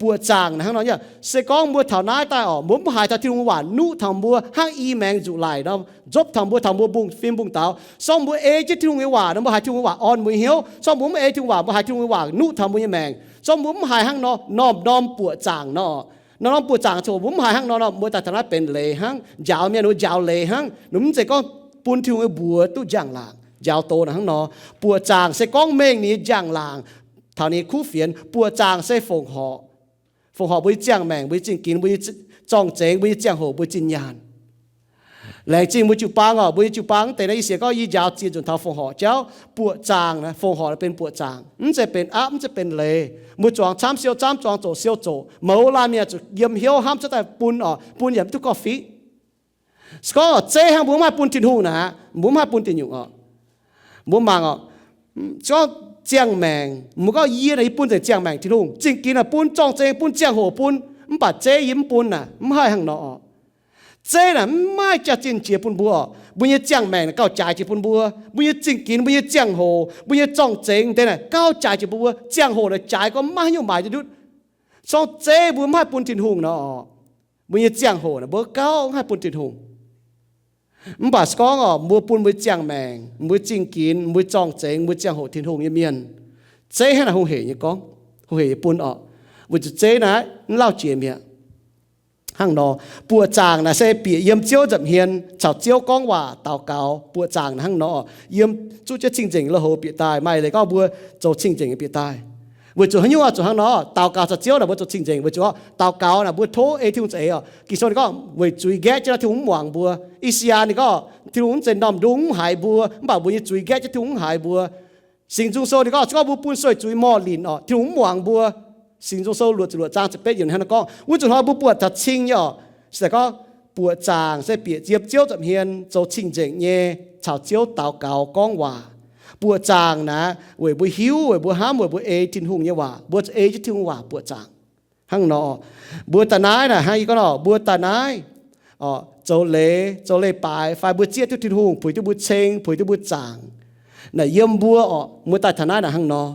Buoqc zaangc naaic hnangv nor nyei, se gorngv mbuo taux naaiv daaih orqc, mbuo mv haiz taux Tin-Hungh waac nuqv taux mbuo hnangv i maengx nzuqc laic nor, nzopv taux mbuo, taux mbuo mbungv-fim mbungv-daux. Se gorngv mbuo ei jienv Tin-Hungh nyei waac nor, mbuo haiz Tin-Hungh nyei waac orn mbuo hnyouv. Se gorngv mbuo mv ei Tin-Hungh waac, mbuo haiz Tin-Hungh nyei waac nuqv taux mbuo nyei maengc. Se gorngv mbuo mv haiz hnangv nor, norm-norm buoqc zaangc nor, norm-norm buoqc zaangc ziouc mbuo mv haiz hnangv nor nor, mbuo daaih taux naaiv benx leiz hnangv, njaaux mienh wuov njaaux leiz hnangv. Ninh mv zeiz gorngv bun Tin-Hungh nyei mbuox duqv njang-laangc, njaaux doz naaic hnangv nor. Buoqc zaangc se gorngv mengh ninh nyei njang-laangc taux ninh nyei kuv fienx. Buoqc zaangc se fongc horc, fongc horc mbuo nyei ziangh maengc, mbuo nyei zingh ginx, mbuo nyei zorng-zengx, mbuo nyei ziangh hoc, mbuo nyei zinh nyaanh. Laengz zingh mbuo jiu-baang orqc, mbuo nyei jiu-baang mv deix naaiv yie sienx gorngv yie njaaux ziex nzunc taux fongc horc jauv. Buoqc zaangc naaic, fongc horc naaic benx buoqc zaangc, mv zeiz benx aapv, mv zeiz benx leiz. Mbuo zuangx camv siou camv, zuangx zoqc siou zoqc. Mouz laanh mienh zuqc yiem hnyouv hnamv cuotv daaih bun orqc, bun yaac mv duqv gorngv fiqv. Se gorngv zeiv hnangv mbuo mv haih bun Tin-Hungh naaic, mbuo mv haih bun deic nyungc orqc. Mbuo mangc orqc, se gorngv ziangh maengc, mbuo gorngv yie naaic yie bun nzengc ziangh maengc Tin-Hungh, zingh ginx naaic bun, zorng-zengx bun, ziangh hoc bun, mv baac zeiv yie mv bun naaic, mv haih hnangv nor orqc. Zeiv naaic mv maaih jaax-zinh jiex bun mbuo orqc. Mbuo nyei ziangh maengc naaic gauh jaaix jiex bun mbuo. Mbuo nyei zingh ginx, mbuo nyei ziangh hoc, mbuo nyei zorng-zengx deix naaic gauh jaaix jiex bun mbuo. Ziangh hoc naaic jaaix gorngv maiv haaix nyungc maaic duqv ndutv. Se gorngv zeiv mbuo mv haih bun Tin-Hungh nor orqc, mbuo nyei ziangh hoc naaic mbuo gauh mv haih bun Tin-Hungh. Mv baac se gorngv orqc, mbuo bun mbuo nyei ziangh maengc, mbuo zingh ginx, mbuo zorng-zengx, mbuo ziangh hoc Tin-Hungh nyei mienh, zeiv hnangv naaic hungh heic nyei gorngv, hungh heic nyei bun orqc. Weic zuqc zeiv naaiv mv lauh jiex mi'aqv. Hnangv nor, buoqc zaangc naaic se bieqc yiem Ziouv nza'hmien caux Ziouv gorngv waac daux gaux. Buoqc zaangc naaic hnangv nor, yiem zuqv jienv cing-nzengc lui-houx bieqc daaih, maaih leiz gorngv mbuo zoux cing-nzengc bieqc daaih. Weic zuqc haaix nyungc oix zuqc hnangv nor, daux gaux caux Ziouv naaic mbuo zoux cing-nzengc. Weic zuqc daux gaux naaic mbuo tov ei Tin-Hungh za'eix orqc. Ging-Sou ninh gorngv weic zuiz nqaeqv jienv Tin-Hungh mv muangx mbuo. I^saa^yaa ninh gorngv Tin-Hungh mv zeiz m'normh ndung mv haiz mbuo, mv baac mbuo nyei zuiz nqaeqv jienv Tin-Hungh mv haiz mbuo. Singx Nzung Sou ninh gorngv se gorngv mbuo bun sueih zuiz morh linc orqc, Tin-Hungh mv muangx mbuo. Singx Nzung Sou luoqc ziepc luoqc zaang ziepc betv yiemc hnangv naaiv gorngv. Wuov nzunc hnoi mbuo buatc taux cing nyei orqc, se gorngv buoqc zaangc se bieqc yiem Ziouv nza'hmien zoux cing-nzengc nyei, caux Ziouv daux gaux gorngv waac. Buoqc zaangc naaic weic mbuo hiuv, weic mbuo hnamv, weic mbuo ei Tin-Hungh nyei waac, mbuo zuqc ei jienv Tin-Hungh waac buoqc zaangc. Hnangv nor, mbuo daaih naaiv naaic hnangv yie gorngv nor, mbuo daaih naaiv orqc, zoux leiz, zoux leiz-baaix fai mbuo zieqv duqv Tin-Hungh puix duqv mbuo ceng, puix duqv mbuo zaangc. Naaic yiem mbuo orqc, mbuo daaih taux naaiv naaic hnangv nor,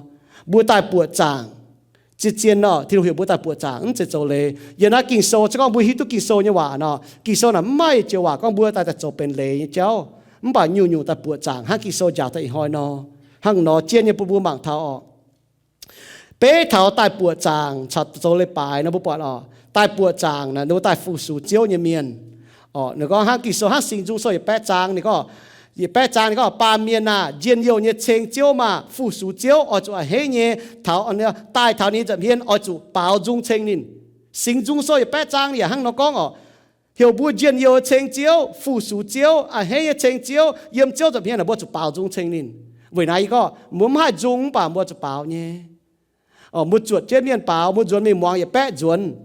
mbuo daaih buoqc zaangc. Zien-zien nor, Tin-Hungh heuc mbuo daaih buoqc zaangc, mv zeiz zoux leiz. Yiem naaiv Ging-Sou se gorngv mbuo hiuv duqv Ging-Sou nyei waac nor, Ging-Sou naaic mv maaih joux waac gorngv mbuo daaih daaih zoux benx leiz nyei jauv. Mv baac nyungc-nyungc daaih buoqc zaangc hnangv Ging-Sou njaaux daaih ih hnoi nor. Hnangv nor, zien nyei bun mbuo mangc taux orqc. Beiv taux daaih buoqc zaangc caux zoux leiz-baaix nor mbuo buatc orqc, daaih buoqc zaangc naaic ninh mbuo daaih fu-sux Ziouv nyei mienh. Orqc, ninh gorngv hnangv Ging-Sou hnangv Singx Nzung Sou yietc baeqv zaang ninh gorngv, yietc baeqv zaang ninh gorngv, baamh mienh aah! Njien-youh nyei ceng Ziouv maah! Fu-sux Ziouv oix zuqc a'hneiv nyei, taux, daaih taux ninh nza'hmien oix zuqc baaux nzung ceng ninh. Singx Nzung Sou yietc baeqv zaang ninh yaac hnangv nor gorngv orqc. Heuc mbuo njien-youh ceng Ziouv, fu-sux Ziouv, a'hneiv nyei ceng Ziouv, yiem Ziouv nza'hmien naaic mbuo zuqc baaux nzung ceng ninh. Weic naaiv yie gorngv mbuo mv haih nzung mv baac mbuo zuqc baaux nyei. Mbuo zuotc jienv mienh baaux, mbuo nzuonx mingh muangx yietc baeqv nzuonx.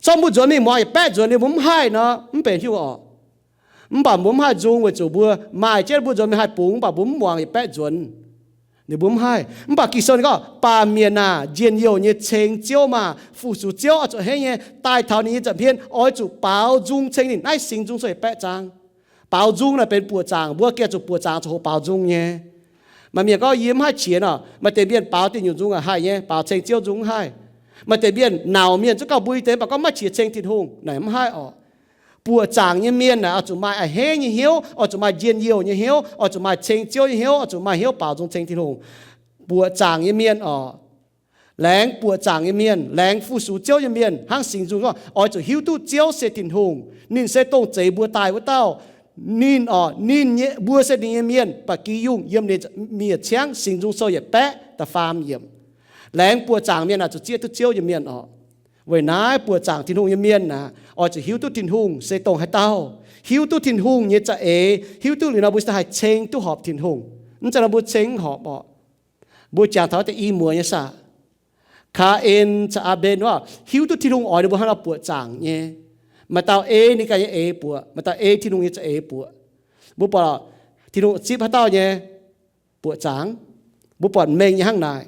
Zorqv mbuo nzuonx mingh muangx yietc baeqv nzuonx, ninh mbuo mv haih nor, mv benx haaix nyungc orqc. Mv baac mbuo mv haih nzung weic zuqc mbuo maaih jienv mbuo nzuonx mingh haih bungx, mv baac mbuo mv muangx yietc baeqv nzuonx, ninh mbuo mv haih. Mv baac Ging-Sou ninh gorngv, baamh mienh aah, njien-youh nyei ceng Ziouv maah! Fu-sux Ziouv oix zuqc henv nyei. Daaih taux ninh nyei nza'hmien oix zuqc baaux nzung ceng ninh. Naaiv Singx Nzung Sou yietc baeqv zaang. Baaux nzung naaic benx buoqc zaangc. Mbuo gengh zuqc buoqc zaangc zuqc hoqc baaux nzung nyei. Maaih mienh gorngv, yie mv haih qiex orqc. Maaih deix mienh baaux diuh nyungc nzung aqc haih nyei, baaux ceng Ziouv nzung mv haih. Maaih deix mienh nauc mienh zungv gauh mbui deix, mv baac gorngv maiv qiex ceng Tin-Hungh naaic mv haih orqc. Buoqc zaangc nyei mienh naaic oix zuqc maaih a'hneiv nyei hnyouv, oix zuqc maaih njien-youh nyei hnyouv, oix zuqc maaih ceng Ziouv nyei hnyouv, oix zuqc maaih hnyouv baaux nzung ceng Tin-Hungh. Buoqc zaangc nyei mienh orqc, laengz buoqc zaangc nyei mienh, laengz fu-sux Ziouv nyei mienh, hnangv Singx Nzung gorngv, oix zuqc hiuv duqv Ziouv se Tin-Hungh. Ninh se dongh zeix mbuo daaih wuov dauh. Ninh orqc, ninh nyei, mbuo se ninh nyei mienh, ba'gi yungh yiem ninh miev-ciangv. Singx Nzung Sou yietc baeqv da'faam yiemc. Laengz buoqc zaangc mienh aah, zuqc zieqv duqv Ziouv nyei mienh orqc. Weic naaiv buoqc zaangc Tin-Hungh nyei mienh aah, oix zuqc hiuv duqv Tin-Hungh se dongh haaix dauh, hiuv duqv Tin-Hungh nyei za'eix, hiuv duqv liuz nor mbuo se haih ceng duqv horpc Tin-Hungh. Mv zeiz nor mbuo ceng mv horpc orqc. Mbuo jangx taux deix i muoz nyei saah? Kaa^en caux Aa^mben wuov, hiuv duqv Tin-Hungh oix ninh mbuo hnangv nor buoqc zaangc nyei. Maaih dauh ei ninh ganh nyei eix buoqc, maaih dauh ei Tin-Hungh nyei za'eix buoqc. Mbuo buatc Tin-Hungh zipv haaix dauh nyei buoqc zaangc? Mbuo buatc mengh nyei hnangv naaic.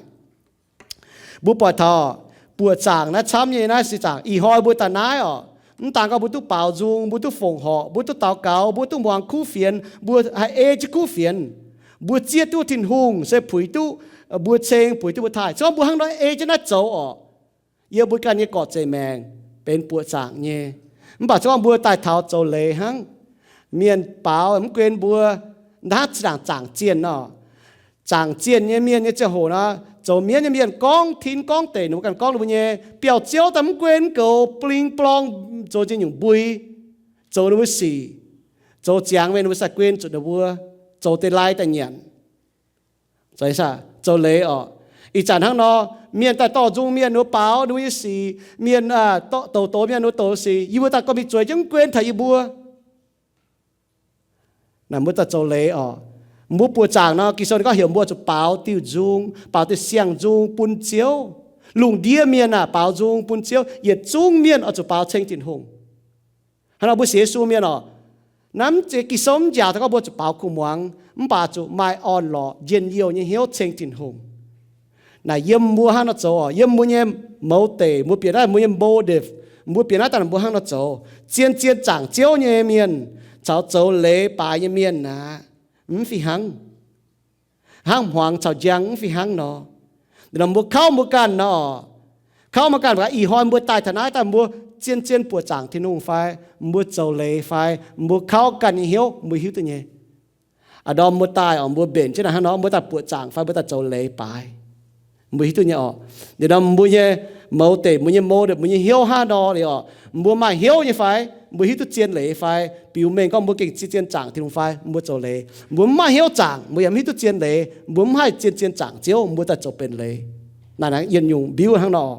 Mbuo buatc taux buoqc zaangc naaiv camv nyei naaiv se zaangc ih hnoi mbuo daaih naaiv orqc. Mv daan gorngv mbuo duqv baaux nzung, mbuo duqv fongc horc, mbuo duqv daux gaux, mbuo duqv muangx kuv fienx, mbuo haih ei jienv kuv fienx, mbuo zieqv duqv Tin-Hungh se puix duqv mbuo ceng, puix duqv mbuo taaih. Se gorngv mbuo hnangv nor ei jienv naaiv zoux orqc, yiem mbuo ganh nyei gorqv-zeic maengc benx buoqc zaangc nyei. Mv baac se gorngv mbuo daaih taux zoux leiz hnangv, mienh baaux mv guen mbuo, ndaangc zienh nor, zaangc zienh nyei mienh nyei ziangh hoc nor, zoux mienv nyei mienh gorngv tin gorngv deic ninh mbuo ganh gorngv ninh mbuo nyei biauv-ziouv daaih mv guen goux bling blong, zoux zienh nyungc mbui, zoux ninh mbuo sic, zoux ziangx mingh ninh mbuo sai-guen zuqc ninh mbuo zoux deix lai daaih nyanc. Zoux leiz orqc. Ih zanc hnangv nor, mienh daaih dorh nzung mienh ninh mbuo baaux ninh mbuo nyei sic, mienh douc doz mienh ninh mbuo douc sic, yie mbuo daaih gorngv mingh zueiz jienv mv guen taux yie mbuo. Naaic mbuo daaih zoux leiz orqc. Mbuo buoqc zaangc nor, Ging-Sou ninh gorngv heuc mbuo zuqc baaux diuh nzung, baaux deix siang-nzung bun Ziouv. Lungh ndiev mienh aah, baaux nzung bun Ziouv. Yietc zungv mienh oix zuqc baaux ceng Tin-Hungh. Hnangv nor mbuo sienx Yesu mienh orqc, naaiv mv zeiz Ging-Sou mv njaaux daaih gorngv mbuo zuqc baaux kuh muangx, mv baac zuqc maaih orn-lorqc njien-youh nyei hnyouv ceng Tin-Hungh. Naaic yiem mbuo hnangv nor zoux orqc, yiem mbuo nyei mouz deic, mbuo bieqc naaiv mbuo nyei motive, mbuo bieqc naaiv daaih mbuo hnangv nor zoux. Zien-zien zaangc Ziouv nyei mienh caux zoux leiz baaix nyei mienh aah, mv fih hnangv. Hnangv hmuangx caux njang mv fih hnangv nor. Nor mbuo kauv mbuo ganh nor, kauv mbuo ganh, ih hnoi mbuo daaih taux naaiv daaih mbuo zien-zien buoqc zaangc Tin-Hungh fai, mbuo zoux leiz fai, mbuo kauv ganh nyei hnyouv mbuo hiuv duqv nyei. Aa, ndorm mbuo daaih orqc, mbuo mbenc jienv naaiv hnangv nor, mbuo daaih buoqc zaangc fai mbuo daaih zoux leiz baaix, mbuo hiuv duqv nyei orqc. Liuz nor mbuo nyei mouz deic, mbuo nyei motive, mbuo nyei hnyouv hnangv nor liuz orqc, mbuo maaih hnyouv nyei fai, mbuo hiuv duqv zien leiz fai, biux mengh gorngv mbuo gengh zien-zien zaangc Tin-Hungh fai, mbuo zoux leiz. Mbuo mv maaih hnyouv zaangc, mbuo yaac mv hiuv duqv zien leiz, mbuo mv haih zien-zien zaangc Ziouv, mbuo daaih zoux benx leiz. Naaiv yienh nyungc mbiuv hnangv nor.